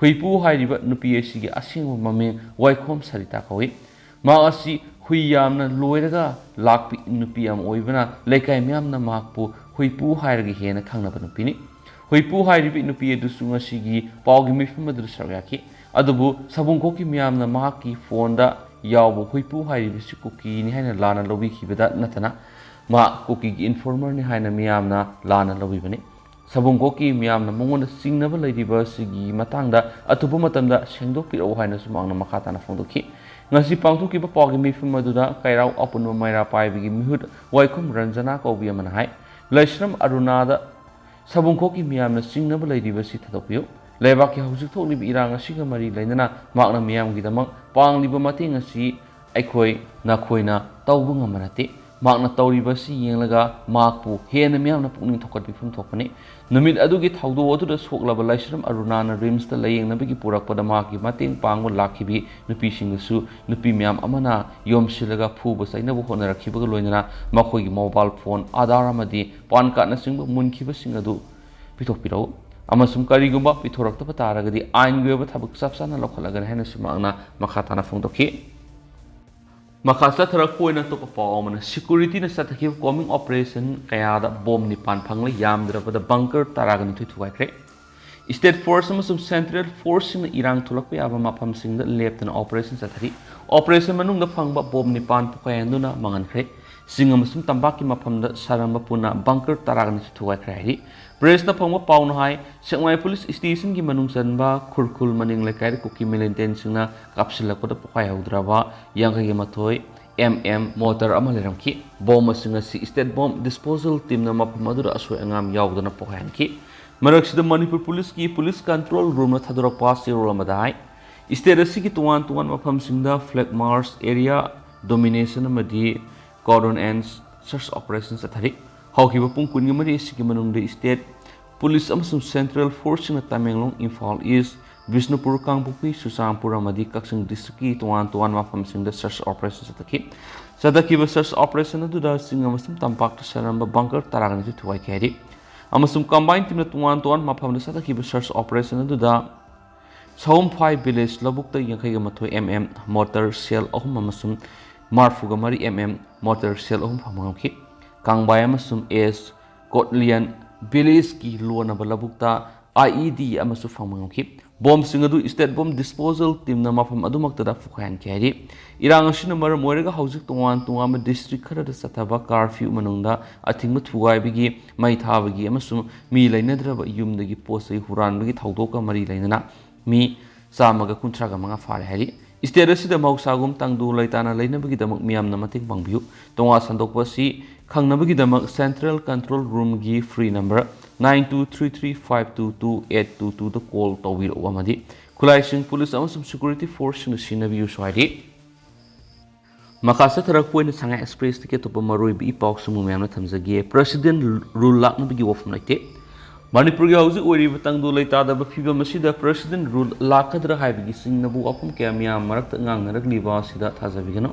ꯍꯨꯏꯄꯨ ꯍꯥꯏꯔꯤꯕ ꯅꯨꯄꯤ ꯑꯁꯤꯒꯤ ꯑꯁꯦꯡꯕ ꯃꯃꯤꯡ ꯋꯥꯏꯈꯣꯝ ꯁꯔꯤꯇꯥ ꯀꯧꯏ꯫ ꯃꯍꯥꯛ ꯑꯁꯤ ꯍꯨꯏ ꯌꯥꯝꯅ ꯂꯣꯏꯔꯒ ꯂꯥꯛꯄꯤ ꯅꯨꯄꯤ ꯑꯃ ꯑꯣꯏꯕꯅ ꯂꯩꯀꯥꯏ ꯃꯤꯌꯥꯝꯅ ꯃꯍꯥꯛꯄꯨ ꯍꯨꯏꯄꯨ ꯍꯥꯏꯔꯒ ꯍꯦꯟꯅ ꯈꯪꯅꯕ ꯅꯨꯄꯤꯅꯤ꯫ ꯍꯨꯏꯄꯨ ꯍꯥꯏꯔꯤꯕꯤ ꯅꯨꯄꯤ ꯑꯗꯨꯁꯨ ꯉꯁꯤꯒꯤ ꯄꯥꯎꯒꯤ ꯃꯤꯐꯝ ꯑꯗꯨꯗ ꯁꯔꯨꯛ ꯌꯥꯈꯤ꯫ ꯑꯗꯨꯕꯨ ꯁꯥꯕꯨꯡꯈꯣꯛꯀꯤ ꯃꯤꯌꯥꯝꯅ ꯃꯍꯥꯛꯀꯤ ꯐꯣꯟꯗ ꯌꯥꯎꯕ ꯍꯨꯏꯄꯨ ꯍꯥꯏꯔꯤꯕꯁꯤ ꯀꯨꯀꯤꯅꯤ ꯍꯥꯏꯅ ꯂꯥꯟꯅ ꯂꯧꯕꯤꯈꯤꯕꯗ ꯅꯠꯇꯅ, ꯃꯍꯥꯛ ꯀꯨꯀꯤꯒꯤ ꯏꯟꯐꯣꯔꯃꯔꯅꯤ ꯍꯥꯏꯅ ꯃꯤꯌꯥꯝꯅ ꯂꯥꯟꯅ ꯂꯧꯕꯤꯕꯅꯤ꯫ ꯁꯥꯕꯨꯡꯈꯣꯛꯀꯤ ꯃꯤꯌꯥꯝꯅ ꯃꯉꯣꯟꯗ ꯆꯤꯡꯅꯕ ꯂꯩꯔꯤꯕ ꯑꯁꯤꯒꯤ ꯃꯇꯥꯡꯗ ꯑꯊꯨꯕ ꯃꯇꯝꯗ ꯁꯦꯡꯗꯣꯛꯄꯤꯔꯛꯎ ꯍꯥꯏꯅꯁꯨ ꯃꯍꯥꯛꯅ ꯃꯈꯥ ꯇꯥꯅ ꯐꯣꯡꯗꯣꯛꯈꯤ꯫ ꯉꯁꯤ ꯄꯥꯡꯊꯣꯛꯈꯤꯕ ꯄꯥꯎꯒꯤ ꯃꯤꯐꯝ ꯑꯗꯨꯗ ꯀꯩꯔꯥꯎ ꯑꯄꯨꯟꯕ ꯃꯩꯔꯥ ꯄꯥꯏꯕꯒꯤ ꯃꯤꯍꯨꯠ ꯋꯥꯏꯈꯣꯝ ꯔꯟꯖꯅꯥ ꯀꯧꯕꯤ ꯑꯃꯅ ꯍꯥꯏ, ꯂꯥꯏꯁ꯭ꯔꯝ ꯑꯔꯨꯅꯥꯗ ꯁꯥꯕꯨꯡꯈꯣꯛꯀꯤ ꯃꯤꯌꯥꯝꯅ ꯆꯤꯡꯅꯕ ꯂꯩꯔꯤꯕꯁꯤ ꯊꯥꯗꯣꯛꯄꯤꯌꯨ꯫ ꯂꯩꯕꯥꯛꯀꯤ ꯍꯧꯖꯤꯛ ꯊꯣꯛꯂꯤꯕ ꯏꯔꯥꯡ ꯑꯁꯤꯒ ꯃꯔꯤ ꯂꯩꯅꯅ ꯃꯍꯥꯛꯅ ꯃꯤꯌꯥꯝꯒꯤꯗꯃꯛ ꯄꯥꯡꯂꯤꯕ ꯃꯇꯦꯡ ꯑꯁꯤ ꯑꯩꯈꯣꯏ ꯅꯈꯣꯏꯅ ꯇꯧꯕ ꯉꯝꯕ ꯅꯠꯇꯦ꯫ ꯃꯍꯥꯛꯅ ꯇꯧꯔꯤꯕ ꯑꯁꯤ ꯌꯦꯡꯂꯒ ꯃꯍꯥꯛꯄꯨ ꯍꯦꯟꯅ ꯃꯤꯌꯥꯝꯅ ꯄꯨꯛꯅꯤꯡ ꯊꯧꯒꯠꯄꯤꯐꯝ ꯊꯣꯛꯄꯅꯤ꯫ ꯅꯨꯃꯤꯠ ꯑꯗꯨꯒꯤ ꯊꯧꯗꯣꯛ ꯑꯗꯨꯗ ꯁꯣꯛꯂꯕ ꯂꯥꯏꯁ꯭ꯔꯝ ꯑꯔꯨꯅꯥꯅ ꯔꯤꯝꯁꯇ ꯂꯥꯌꯦꯡꯅꯕꯒꯤ ꯄꯨꯔꯛꯄꯗ ꯃꯍꯥꯛꯀꯤ ꯃꯇꯦꯡ ꯄꯥꯡꯕ ꯂꯥꯛꯈꯤꯕꯤ ꯅꯨꯄꯤꯁꯤꯡꯗꯁꯨ ꯅꯨꯄꯤ ꯃꯌꯥꯝ ꯑꯃꯅ ꯌꯣꯝꯁꯤꯜꯂꯒ ꯐꯨꯕ ꯆꯩꯅꯕ ꯍꯣꯠꯅꯔꯛꯈꯤꯕꯒ ꯂꯣꯏꯅꯅ ꯃꯈꯣꯏꯒꯤ ꯃꯣꯕꯥꯏꯜ ꯐꯣꯟ, ꯑꯥꯙꯥꯔ ꯑꯃꯗꯤ ꯄꯥꯟ ꯀꯥꯔꯗꯅꯆꯤꯡꯕ ꯃꯨꯟꯈꯤꯕꯁꯤꯡ ꯑꯗꯨ ꯄꯤꯊꯣꯛꯄꯤꯔꯛꯎ ꯑꯃꯁꯨꯡ ꯀꯔꯤꯒꯨꯝꯕ ꯄꯤꯊꯣꯔꯛꯇꯕ ꯇꯥꯔꯒꯗꯤ ꯑꯥꯏꯟꯒꯤ ꯑꯣꯏꯕ ꯊꯕꯛ ꯆꯞ ꯆꯥꯅ ꯂꯧꯈꯠꯂꯒꯅꯤ ꯍꯥꯏꯅꯁꯨ ꯃꯍꯥꯛꯅ ꯃꯈꯥ ꯇꯥꯅ ꯐꯣꯡꯗꯣꯛꯈꯤ꯫ ꯃꯈꯥ ꯆꯠꯊꯔꯛꯄ ꯑꯣꯏꯅ ꯑꯇꯣꯞꯄ ꯄꯥꯎ ꯑꯃꯅ, ꯁꯦꯀ꯭ꯌꯨꯔꯤꯇꯤꯅ ꯆꯠꯊꯈꯤꯕ ꯀꯣꯝꯕꯤꯡ ꯑꯣꯄꯔꯦꯁꯟ ꯀꯌꯥꯗ ꯕꯣꯝ ꯅꯤꯄꯥꯟ ꯐꯪꯂꯦ, ꯌꯥꯝꯗ꯭ꯔꯕꯗ ꯕꯪꯀꯔ ꯇꯔꯥꯒ ꯅꯤꯊꯣꯏ ꯊꯨꯒꯥꯏꯈ꯭ꯔꯦ꯫ ꯁ꯭ꯇꯦꯠ ꯐꯣꯔꯁ ꯑꯃꯁꯨꯡ ꯁꯦꯟꯇ꯭ꯔꯦꯜ ꯐꯣꯔꯁꯁꯤꯡꯅ ꯏꯔꯥꯡ ꯊꯣꯛꯂꯛꯄ ꯌꯥꯕ ꯃꯐꯝꯁꯤꯡꯗ ꯂꯦꯞꯇꯅ ꯑꯣꯄꯔꯦꯁꯟ ꯆꯠꯊꯔꯤ꯫ ꯑꯣꯄꯔꯦꯁꯟ ꯃꯅꯨꯡꯗ ꯐꯪꯕ ꯕꯣꯝ ꯅꯤꯄꯥꯟ ꯄꯣꯈꯥꯏꯍꯟꯗꯨꯅ ꯃꯥꯡꯍꯟꯈ꯭ꯔꯦ꯫ ꯆꯤꯡ ꯑꯃꯁꯨꯡ ꯇꯝꯄꯥꯛꯀꯤ ꯃꯐꯝꯗ ꯁꯥꯔꯝꯕ ꯄꯨꯟꯅ ꯕꯪꯀꯔ ꯇꯔꯥꯒ ꯅꯤꯊꯣꯏ ꯊꯨꯒꯥꯏꯈ꯭ꯔꯦ ꯍꯥꯏꯔꯤ꯫ ꯄ꯭ꯔꯦꯁꯅ ꯐꯪꯕ ꯄꯥꯎꯅ ꯍꯥꯏ, ꯁꯦꯛꯃꯥꯏ ꯄꯨꯂꯤꯁ ꯁ꯭ꯇꯦꯁꯟꯒꯤ ꯃꯅꯨꯡ ꯆꯟꯕ ꯈꯨꯔꯈꯨꯜ ꯃꯅꯤꯡ ꯂꯩꯀꯥꯏꯗ ꯀꯨꯀꯤ ꯃꯤꯂꯤꯇꯦꯟꯁꯤꯡꯅ ꯀꯥꯞꯁꯤꯜꯂꯛꯄꯗ ꯄꯣꯈꯥꯏꯍꯧꯗ꯭ꯔꯕ ꯌꯥꯡꯈꯩꯒ ꯃꯥꯊꯣꯏ ꯑꯦꯝ ꯑꯦꯝ ꯃꯣꯇꯔ ꯑꯃ ꯂꯩꯔꯝꯈꯤ꯫ ꯕꯣꯝ ꯑꯁꯤꯡ ꯑꯁꯤ ꯁ꯭ꯇꯦꯠ ꯕꯣꯝ ꯗꯤꯁꯄꯣꯖꯦꯜ ꯇꯤꯝꯅ ꯃꯐꯝ ꯑꯗꯨꯗ ꯑꯁꯣꯏ ꯑꯉꯥꯝ ꯌꯥꯎꯗꯅ ꯄꯣꯈꯥꯏꯍꯟꯈꯤ꯫ ꯃꯔꯛꯁꯤꯗ ꯃꯅꯤꯄꯨꯔ ꯄꯨꯂꯤꯁꯀꯤ ꯄꯨꯂꯤꯁ ꯀꯟꯇ꯭ꯔꯣꯜ ꯔꯨꯝꯅ ꯊꯥꯗꯣꯔꯛꯄ ꯆꯦꯔꯣꯜ ꯑꯃꯗ ꯍꯥꯏ, ꯁ꯭ꯇꯦꯠ ꯑꯁꯤꯒꯤ ꯇꯣꯉꯥꯟ ꯇꯣꯉꯥꯟꯕ ꯃꯐꯝꯁꯤꯡꯗ ꯐ꯭ꯂꯦꯒ ꯃꯥꯔꯆ, ꯑꯦꯔꯤꯌꯥ ꯗꯣꯃꯤꯅꯦꯁꯟ ꯑꯃꯗꯤ ꯀꯣꯔꯗꯣꯟ ꯑꯦꯟ ꯁꯔꯆ ꯑꯣꯄꯔꯦꯁꯟ ꯆꯠꯊꯔꯤ꯫ ꯍꯧꯈꯤꯕ ꯄꯨꯡ ꯀꯨꯟꯒ ꯃꯔꯤ ꯑꯁꯤꯒꯤ ꯃꯅꯨꯡꯗ ꯁ꯭ꯇꯦꯠ ꯄꯨꯂꯤꯁ ꯑꯃꯁꯨꯡ ꯁꯦꯟꯇ꯭ꯔꯦꯜ ꯐꯣꯔꯁꯁꯤꯡꯅ ꯇꯃꯦꯡꯂꯣꯡ, ꯏꯝꯐꯥꯜ ꯏꯁ, ꯕꯤꯁꯅꯨꯄꯨꯔ, ꯀꯥꯡꯄꯣꯛꯄꯤ, ꯆꯨꯔꯆꯥꯟꯄꯨꯔ ꯑꯃꯗꯤ ꯀꯛꯆꯤꯡ ꯗꯤꯁꯇ꯭ꯔꯤꯛꯀꯤ ꯇꯣꯉꯥꯟ ꯇꯣꯉꯥꯟꯕ ꯃꯐꯝꯁꯤꯡꯗ ꯁꯔꯆ ꯑꯣꯄꯔꯦꯁꯟ ꯆꯠꯊꯈꯤ꯫ ꯆꯠꯊꯈꯤꯕ ꯁꯔꯆ ꯑꯣꯄꯔꯦꯁꯟ ꯑꯗꯨꯗ ꯆꯤꯡ ꯑꯃꯁꯨꯡ ꯇꯝꯄꯥꯛꯇ ꯁꯥꯔꯝꯕ ꯕꯪꯀꯔ ꯇꯔꯥꯒ ꯅꯤꯊꯣꯏ ꯊꯨꯒꯥꯏꯈꯤ ꯍꯥꯏꯔꯤ꯫ ꯑꯃꯁꯨꯡ ꯀꯝꯕꯥꯏꯟ ꯇꯤꯝꯅ ꯇꯣꯉꯥꯟ ꯇꯣꯉꯥꯟꯕ ꯃꯐꯝꯗ ꯆꯠꯊꯈꯤꯕ ꯁꯔꯆ ꯑꯣꯄꯔꯦꯁꯟ ꯑꯗꯨꯗ ꯁꯍꯨꯝꯐꯥꯏ ꯚꯤꯂꯦꯖ ꯂꯧꯕꯨꯛꯇ ꯌꯥꯡꯈꯩꯒ ꯃꯥꯊꯣꯏ ꯑꯦꯝ ꯑꯦꯝ ꯃꯣꯇꯔ ꯁꯦꯜ ꯑꯍꯨꯝ ꯑꯃꯁꯨꯡ ꯃꯔꯤꯐꯨꯒ ꯃꯔꯤ ꯑꯦꯝ ꯑꯦꯝ ꯃꯣꯇꯔ ꯁꯦꯜ ꯑꯍꯨꯝ ꯐꯪꯕ ꯉꯝꯈꯤ꯫ ꯀꯥꯡꯕꯥꯏ ꯑꯃꯁꯨꯡ ꯑꯦꯁ ꯀꯣꯠꯂꯤꯌꯟ ꯚꯤꯂꯦꯖꯀꯤ ꯂꯣꯟꯅꯕ ꯂꯧꯕꯨꯛꯇ ꯑꯥꯏ ꯏ ꯗꯤ ꯑꯃꯁꯨ ꯐꯪꯕ ꯉꯝꯈꯤ꯫ ꯕꯣꯝꯁꯤꯡ ꯑꯗꯨ ꯁ꯭ꯇꯦꯠ ꯕꯣꯝ ꯗꯤꯁꯄꯣꯖꯦꯜ ꯇꯤꯝꯅ ꯃꯐꯝ ꯑꯗꯨꯃꯛꯇꯗ ꯐꯨꯈꯥꯏꯍꯟꯈꯤ ꯍꯥꯏꯔꯤ꯫ ꯏꯔꯥꯡ ꯑꯁꯤꯅ ꯃꯔꯝ ꯑꯣꯏꯔꯒ ꯍꯧꯖꯤꯛ ꯇꯣꯉꯥꯟ ꯇꯣꯉꯥꯟꯕ ꯗꯤꯁꯇ꯭ꯔꯤꯛ ꯈꯔꯗ ꯆꯠꯊꯕ ꯀꯥꯔꯐ꯭ꯌꯨ ꯃꯅꯨꯡꯗ ꯑꯊꯤꯡꯕ ꯊꯨꯒꯥꯏꯕꯒꯤ, ꯃꯩ ꯊꯥꯕꯒꯤ ꯑꯃꯁꯨꯡ ꯃꯤ ꯂꯩꯅꯗ꯭ꯔꯕ ꯌꯨꯝꯗꯒꯤ ꯄꯣꯠ ꯆꯩ ꯍꯨꯔꯥꯟꯕꯒꯤ ꯊꯧꯗꯣꯛꯀ ꯃꯔꯤ ꯂꯩꯅꯅ ꯃꯤ ꯆꯥꯝꯃꯒ ꯀꯨꯟꯊ꯭ꯔꯥꯒ ꯃꯉꯥ ꯐꯥꯔꯦ ꯍꯥꯏꯔꯤ꯫ ꯁ꯭ꯇꯦꯠ ꯑꯁꯤꯗ ꯃꯍꯧꯁꯥꯒꯨꯝ ꯇꯪꯗꯨ ꯂꯩꯇꯥꯅ ꯂꯩꯅꯕꯒꯤꯗꯃꯛ ꯃꯤꯌꯥꯝꯅ ꯃꯇꯦꯡ ꯄꯥꯡꯕꯤꯌꯨ꯫ ꯇꯣꯉꯥꯟ ꯁꯟꯗꯣꯛꯄ ꯑꯁꯤ ꯈꯪꯅꯕꯒꯤꯗꯃꯛ ꯁꯦꯟꯇ꯭ꯔꯦꯜ ꯀꯟꯇ꯭ꯔꯣꯜ ꯔꯨꯝꯒꯤ free number nine two three three five two two eight two twoꯗ ꯀꯣꯜ ꯇꯧꯕꯤꯔꯛꯎ ꯑꯃꯗꯤ ꯈꯨꯠꯂꯥꯏꯁꯤꯡ ꯄꯨꯂꯤꯁ ꯑꯃꯁꯨꯡ ꯁꯦꯀ꯭ꯌꯨꯔꯤꯇꯤ ꯐꯣꯔꯁꯁꯤꯡꯅ ꯁꯤꯖꯤꯟꯅꯕꯤꯌꯨꯁꯨ ꯍꯥꯏꯔꯤ꯫ ꯃꯈꯥ ꯆꯠꯊꯔꯛꯄ ꯑꯣꯏꯅ ꯁꯉꯥꯏ ꯑꯦꯛꯁꯄ꯭ꯔꯦꯁꯇꯒꯤ ꯑꯇꯣꯞꯄ ꯃꯔꯨꯑꯣꯏꯕ ꯏ ꯄꯥꯎꯁꯤꯡꯕꯨ ꯃꯌꯥꯝꯅ ꯊꯝꯖꯒꯦ꯫ ꯄ꯭ꯔꯦꯁꯤꯗꯦꯟ ꯔꯨꯜ ꯂꯥꯛꯅꯕꯒꯤ ꯋꯥꯐꯝ ꯂꯩꯇꯦ꯫ ꯃꯅꯤꯄꯨꯔꯒꯤ ꯍꯧꯖꯤꯛ ꯑꯣꯏꯔꯤꯕ ꯇꯪꯗꯨ ꯂꯩꯇꯥꯗꯕ ꯐꯤꯕꯝ ꯑꯁꯤꯗ ꯄ꯭ꯔꯦꯁꯤꯗꯦꯟ ꯔꯨꯜ ꯂꯥꯛꯀꯗ꯭ꯔꯥ ꯍꯥꯏꯕꯒꯤ ꯆꯤꯡꯅꯕ ꯋꯥꯐꯝ ꯀꯌꯥ ꯃꯤꯌꯥꯝ ꯃꯔꯛꯇ ꯉꯥꯡꯅꯔꯛꯂꯤꯕ ꯑꯁꯤꯗ ꯊꯥꯖꯕꯤꯒꯅꯨ꯫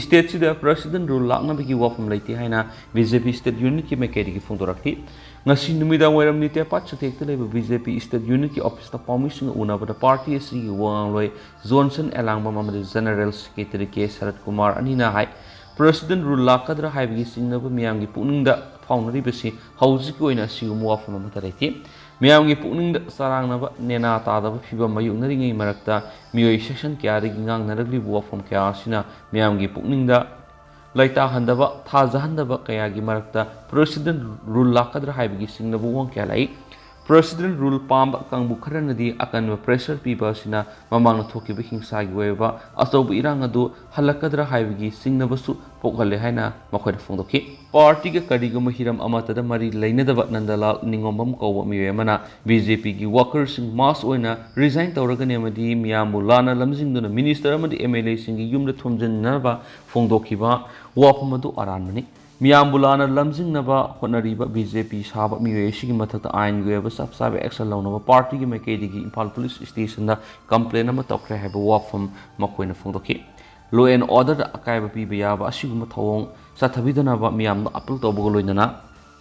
ꯁ꯭ꯇꯦꯠꯁꯤꯗ ꯄ꯭ꯔꯦꯁꯤꯗꯦꯟ ꯔꯨꯜ ꯂꯥꯛꯅꯕꯒꯤ ꯋꯥꯐꯝ ꯂꯩꯇꯦ ꯍꯥꯏꯅ ꯕꯤ ꯖꯦ ꯄꯤ ꯁ꯭ꯇꯦꯠ ꯌꯨꯅꯤꯠꯀꯤ ꯃꯥꯏꯀꯩꯗꯒꯤ ꯐꯣꯡꯗꯣꯔꯛꯈꯤ꯫ ꯉꯁꯤ ꯅꯨꯃꯤꯗꯥꯡ ꯋꯥꯏꯔꯝ ꯅꯤꯇꯦꯄꯥꯠ ꯆꯨꯊꯦꯛꯇ ꯂꯩꯕ ꯕꯤ ꯖꯦ ꯄꯤ ꯁ꯭ꯇꯦꯠ ꯌꯨꯅꯤꯠꯀꯤ ꯑꯣꯐꯤꯁꯇ ꯄꯥꯎꯃꯤꯁꯤꯡꯒ ꯎꯅꯕꯗ ꯄꯥꯔꯇꯤ ꯑꯁꯤꯒꯤ ꯋꯥ ꯉꯥꯡꯂꯣꯏ ꯖꯣꯟꯁꯟ ꯑꯦꯂꯥꯡꯕꯝ ꯑꯃꯗꯤ ꯖꯦꯅꯔꯦꯜ ꯁꯦꯀ꯭ꯔꯦꯇꯔꯤ ꯀꯦ ꯁꯔꯠ ꯀꯨꯃꯥꯔ ꯑꯅꯤꯅ ꯍꯥꯏ, ꯄ꯭ꯔꯦꯁꯤꯗꯦꯟ ꯔꯨꯜ ꯂꯥꯛꯀꯗ꯭ꯔꯥ ꯍꯥꯏꯕꯒꯤ ꯆꯤꯡꯅꯕ ꯃꯤꯌꯥꯝꯒꯤ ꯄꯨꯛꯅꯤꯡꯗ ꯐꯥꯎꯅꯔꯤꯕꯁꯤ ꯍꯧꯖꯤꯛꯀꯤ ꯑꯣꯏꯅ ꯑꯁꯤꯒꯨꯝꯕ ꯋꯥꯐꯝ ꯑꯃꯠꯇ ꯂꯩꯇꯦ꯫ ꯃꯤꯌꯥꯝꯒꯤ ꯄꯨꯛꯅꯤꯡꯗ ꯆꯔꯥꯡꯅꯕ, ꯅꯦꯅꯥ ꯇꯥꯗꯕ ꯐꯤꯕꯝ ꯃꯥꯌꯣꯛꯅꯔꯤꯉꯩ ꯃꯔꯛꯇ ꯃꯤꯑꯣꯏ ꯁꯦꯛꯁꯟ ꯀꯌꯥꯗꯒꯤ ꯉꯥꯡꯅꯔꯛꯂꯤꯕ ꯋꯥꯐꯝ ꯀꯌꯥ ꯑꯁꯤꯅ ꯃꯤꯌꯥꯝꯒꯤ ꯄꯨꯛꯅꯤꯡꯗ ꯂꯩꯇꯥꯍꯟꯗꯕ, ꯊꯥꯖꯍꯟꯗꯕ ꯀꯌꯥꯒꯤ ꯃꯔꯛꯇ President Rule ꯂꯥꯛꯀꯗ꯭ꯔꯥ ꯍꯥꯏꯕꯒꯤ ꯆꯤꯡꯅꯕ ꯋꯥꯍꯪ ꯀꯌꯥ ꯂꯥꯛꯏ꯫ President Rule ꯄꯥꯝꯕ ꯀꯥꯡꯕꯨ ꯈꯔꯅꯗꯤ ꯑꯀꯟꯕ pressure ꯄꯤꯕ ꯑꯁꯤꯅ ꯃꯃꯥꯡꯗ ꯊꯣꯛꯈꯤꯕ ꯍꯤꯡꯁꯥꯒꯤ ꯑꯣꯏꯕ ꯑꯆꯧꯕ ꯏꯔꯥꯡ ꯑꯗꯨ ꯍꯜꯂꯛꯀꯗ꯭ꯔꯥ ꯍꯥꯏꯕꯒꯤ ꯆꯤꯡꯅꯕꯁꯨ ꯄꯣꯛꯍꯜꯂꯦ ꯍꯥꯏꯅ ꯃꯈꯣꯏꯅ ꯐꯣꯡꯗꯣꯛꯈꯤ꯫ ꯄꯥꯔꯇꯤꯒ ꯀꯔꯤꯒꯨꯝꯕ ꯍꯤꯔꯝ ꯑꯃꯠꯇꯗ ꯃꯔꯤ ꯂꯩꯅꯗꯕ ꯅꯟꯗꯂꯥꯜ ꯅꯤꯉꯣꯝꯕꯝ ꯀꯧꯕ ꯃꯤꯑꯣꯏ ꯑꯃꯅ BJPꯒꯤ workerꯁꯤꯡ mass ꯑꯣꯏꯅ resign ꯇꯧꯔꯒꯅꯤ ꯑꯃꯗꯤ ꯃꯤꯌꯥꯝꯕꯨ ꯂꯥꯟꯅ ꯂꯝꯖꯤꯡꯗꯨꯅ minister ꯑꯃꯗꯤ MLAꯁꯤꯡꯒꯤ ꯌꯨꯝꯗ ꯊꯣꯝꯖꯤꯟꯅꯕ ꯐꯣꯡꯗꯣꯛꯈꯤꯕ ꯋꯥꯐꯝ ꯑꯗꯨ ꯑꯔꯥꯟꯕꯅꯤ꯫ ꯃꯤꯌꯥꯝꯕꯨ ꯂꯥꯟꯅ ꯂꯝꯖꯤꯡꯅꯕ ꯍꯣꯠꯅꯔꯤꯕ BJP ꯁꯥꯕ ꯃꯤꯑꯣꯏ ꯑꯁꯤꯒꯤ ꯃꯊꯛꯇ ꯑꯥꯏꯟꯒꯤ ꯑꯣꯏꯕ ꯆꯞ ꯆꯥꯕ action ꯂꯧꯅꯕ ꯄꯥꯔꯇꯤꯒꯤ ꯃꯥꯏꯀꯩꯗꯒꯤ ꯏꯝꯐꯥꯜ police stationꯗ complain ꯑꯃ ꯇꯧꯈ꯭ꯔꯦ ꯍꯥꯏꯕ ꯋꯥꯐꯝ ꯃꯈꯣꯏꯅ ꯐꯣꯡꯗꯣꯛꯈꯤ꯫ Law and orderꯗ ꯑꯀꯥꯏꯕ ꯄꯤꯕ ꯌꯥꯕ ꯑꯁꯤꯒꯨꯝꯕ ꯊꯧꯑꯣꯡ ꯆꯠꯊꯕꯤꯗꯅꯕ ꯃꯤꯌꯥꯝꯗ appeal ꯇꯧꯕꯒ ꯂꯣꯏꯅꯅ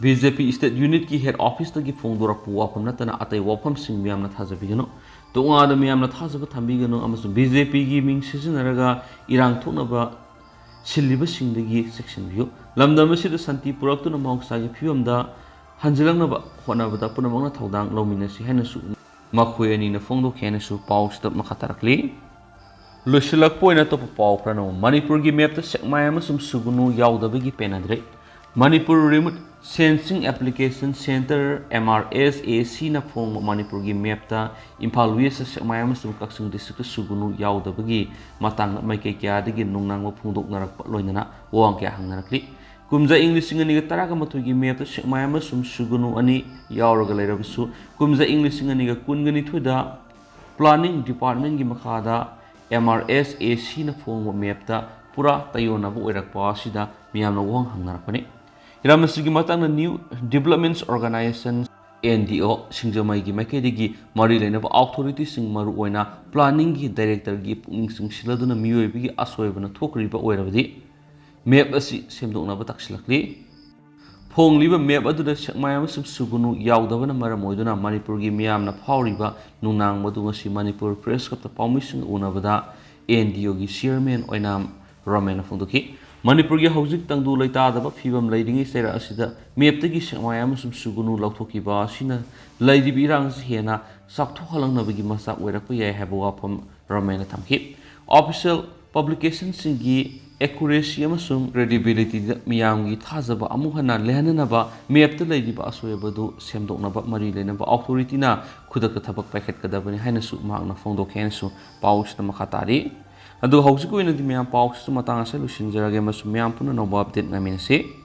BJP state unitꯀꯤ head officeꯇꯒꯤ ꯐꯣꯡꯗꯣꯔꯛꯄ ꯋꯥꯐꯝ ꯅꯠꯇꯅ ꯑꯇꯩ ꯋꯥꯐꯝꯁꯤꯡ ꯃꯤꯌꯥꯝꯅ ꯊꯥꯖꯕꯤꯒꯅꯨ꯫ ꯇꯣꯉꯥꯟꯅ ꯃꯤꯌꯥꯝꯅ ꯊꯥꯖꯕ ꯊꯝꯕꯤꯒꯅꯨ ꯑꯃꯁꯨꯡ BJPꯒꯤ ꯃꯤꯡ ꯁꯤꯖꯤꯟꯅꯔꯒ ꯏꯔꯥꯡ ꯊꯣꯛꯅꯕ ꯁꯤꯜꯂꯤꯕꯁꯤꯡꯗꯒꯤ ꯆꯦꯛꯁꯤꯟꯕꯤꯌꯨ꯫ ꯂꯝꯗꯝ ꯑꯁꯤꯗ ꯁꯥꯟꯇꯤ ꯄꯨꯔꯛꯇꯨꯅ ꯃꯍꯧꯁꯥꯒꯤ ꯐꯤꯕꯝꯗ ꯍꯟꯖꯤꯜꯂꯛꯅꯕ ꯍꯣꯠꯅꯕꯗ ꯄꯨꯝꯅꯃꯛꯅ ꯊꯧꯗꯥꯡ ꯂꯧꯃꯤꯟꯅꯁꯤ ꯍꯥꯏꯅꯁꯨ ꯃꯈꯣꯏ ꯑꯅꯤꯅ ꯐꯣꯡꯗꯣꯛꯈꯤ ꯍꯥꯏꯅꯁꯨ ꯄꯥꯎꯁꯤꯗ ꯃꯈꯥ ꯇꯥꯔꯛꯂꯤ꯫ ꯂꯣꯏꯁꯤꯜꯂꯛꯄ ꯑꯣꯏꯅ ꯑꯇꯣꯞꯄ ꯄꯥꯎ ꯈꯔꯅ ꯑꯃꯨꯛ ꯃꯅꯤꯄꯨꯔꯒꯤ mapꯇ ꯁꯦꯛꯃꯥꯏ ꯑꯃꯁꯨꯡ ꯁꯨꯒꯅꯨ ꯌꯥꯎꯗꯕꯒꯤ ꯄꯦꯟꯅꯗ꯭ꯔꯦ꯫ Manipur Remote Sensing Application Centre, MRSACꯅ ꯐꯣꯡꯕ ꯃꯅꯤꯄꯨꯔꯒꯤ mapꯇ ꯏꯝꯐꯥꯜ West, ꯁꯦꯛꯃꯥꯏ ꯑꯃꯁꯨꯡ ꯀꯛꯆꯤꯡ districtꯇ ꯁꯨꯒꯅꯨ ꯌꯥꯎꯗꯕꯒꯤ ꯃꯇꯥꯡꯗ ꯃꯥꯏꯀꯩ ꯀꯌꯥꯗꯒꯤ ꯅꯨꯡꯅꯥꯡꯕ ꯐꯣꯡꯗꯣꯛꯅꯔꯛꯄ ꯂꯣꯏꯅꯅ ꯋꯥꯍꯪ ꯀꯌꯥ ꯍꯪꯅꯔꯛꯂꯤ꯫ ꯀꯨꯝꯖꯥ ꯏꯪ ꯂꯤꯁꯤꯡ ꯑꯅꯤꯒ ꯇꯔꯥꯒ ꯃꯥꯊꯣꯏꯒꯤ mapꯇ ꯁꯦꯛꯃꯥꯏ ꯑꯃꯁꯨꯡ ꯁꯨꯒꯅꯨ ꯑꯅꯤ ꯌꯥꯎꯔꯒ ꯂꯩꯔꯕꯁꯨ, ꯀꯨꯝꯖꯥ ꯏꯪ ꯂꯤꯁꯤꯡ ꯑꯅꯤꯒ ꯀꯨꯟꯒ ꯅꯤꯊꯣꯏꯗ planning departmentꯀꯤ ꯃꯈꯥꯗ MRSACꯅ ꯐꯣꯡꯕ mapꯇ ꯄꯨꯔꯥ ꯇꯥꯏꯌꯣꯟꯅꯕ ꯑꯣꯏꯔꯛꯄ ꯑꯁꯤꯗ ꯃꯤꯌꯥꯝꯅ ꯋꯥꯍꯪ ꯍꯪꯅꯔꯛꯄꯅꯤ꯫ ꯍꯤꯔꯝ ꯑꯁꯤꯒꯤ ꯃꯇꯥꯡꯗ New Developments Organization, NDO, ꯁꯤꯡꯖꯃꯩꯒꯤ ꯃꯥꯏꯀꯩꯗꯒꯤ ꯃꯔꯤ ꯂꯩꯅꯕ authorityꯁꯤꯡ, ꯃꯔꯨꯑꯣꯏꯅ planningꯒꯤ directorꯒꯤ ꯄꯨꯛꯅꯤꯡ ꯆꯤꯡꯁꯤꯜꯂꯗꯨꯅ ꯃꯤꯑꯣꯏꯕꯒꯤ ꯑꯁꯣꯏꯕꯅ ꯊꯣꯛꯈ꯭ꯔꯤꯕ ꯑꯣꯏꯔꯕꯗꯤ map ꯑꯁꯤ ꯁꯦꯝꯗꯣꯛꯅꯕ ꯇꯥꯛꯁꯤꯜꯂꯛꯂꯤ꯫ ꯐꯣꯡꯂꯤꯕ map ꯑꯗꯨꯗ ꯁꯦꯛꯃꯥꯏ ꯑꯃꯁꯨꯡ ꯁꯨꯒꯅꯨ ꯌꯥꯎꯗꯕꯅ ꯃꯔꯝ ꯑꯣꯏꯗꯨꯅ ꯃꯅꯤꯄꯨꯔꯒꯤ ꯃꯤꯌꯥꯝꯅ ꯐꯥꯎꯔꯤꯕ ꯅꯨꯡꯅꯥꯡꯕ ꯑꯗꯨ ꯉꯁꯤ ꯃꯅꯤꯄꯨꯔ Press Clubꯇ ꯄꯥꯎꯃꯤꯁꯤꯡꯒ ꯎꯅꯕꯗ NDOꯒꯤ chairman ꯑꯣꯏꯅꯥꯝ ꯔꯣꯃꯦꯟꯅ ꯐꯣꯡꯗꯣꯛꯈꯤ꯫ ꯃꯅꯤꯄꯨꯔꯒꯤ ꯍꯧꯖꯤꯛ ꯇꯪꯗꯨ ꯂꯩꯇꯥꯗꯕ ꯐꯤꯕꯝ ꯂꯩꯔꯤꯉꯩ ꯆꯩꯔꯥꯛ ꯑꯁꯤꯗ mapꯇꯒꯤ ꯁꯦꯛꯃꯥꯏ ꯑꯃꯁꯨꯡ ꯁꯨꯒꯅꯨ ꯂꯧꯊꯣꯛꯈꯤꯕ ꯑꯁꯤꯅ ꯂꯩꯔꯤꯕ ꯏꯔꯥꯡ ꯑꯁꯤ ꯍꯦꯟꯅ ꯆꯥꯎꯊꯣꯛꯍꯜꯂꯛꯅꯕꯒꯤ ꯃꯆꯥꯛ ꯑꯣꯏꯔꯛꯄ ꯌꯥꯏ ꯍꯥꯏꯕ ꯋꯥꯐꯝ ꯔꯣꯃꯦꯟꯅ ꯊꯝꯈꯤ꯫ Official publicationꯁꯤꯡꯒꯤ ꯑꯦꯀꯨꯔꯦꯁꯤ ꯑꯃꯁꯨꯡ ꯀ꯭ꯔꯦꯗꯤꯕꯤꯂꯤꯇꯤꯗ ꯃꯤꯌꯥꯝꯒꯤ ꯊꯥꯖꯕ ꯑꯃꯨꯛ ꯍꯟꯅ ꯂꯩꯍꯟꯅꯅꯕ ꯃꯦꯞꯇ ꯂꯩꯔꯤꯕ ꯑꯁꯣꯏ ꯑꯗꯨ ꯁꯦꯝꯗꯣꯛꯅꯕ ꯃꯔꯤ ꯂꯩꯅꯕ ꯑꯣꯊꯣꯔꯤꯇꯤꯅ ꯈꯨꯗꯛꯇ ꯊꯕꯛ ꯄꯥꯏꯈꯠꯀꯗꯕꯅꯤ ꯍꯥꯏꯅꯁꯨ ꯃꯍꯥꯛꯅ ꯐꯣꯡꯗꯣꯛꯈꯤ ꯍꯥꯏꯅꯁꯨ ꯄꯥꯎꯁꯤꯗ ꯃꯈꯥ ꯇꯥꯔꯤ꯫ ꯑꯗꯨꯒ ꯍꯧꯖꯤꯛꯀꯤ ꯑꯣꯏꯅꯗꯤ ꯃꯌꯥꯝ ꯄꯥꯎꯁꯤꯁꯨ ꯃꯇꯥꯡ ꯑꯁꯤꯗ ꯂꯣꯏꯁꯤꯟꯖꯔꯒꯦ ꯑꯃꯁꯨꯡ ꯃꯌꯥꯝ ꯄꯨꯟꯅ ꯑꯅꯧꯕ ꯑꯞꯗꯦꯠ ꯉꯥꯏꯃꯤꯟꯅꯁꯤ꯫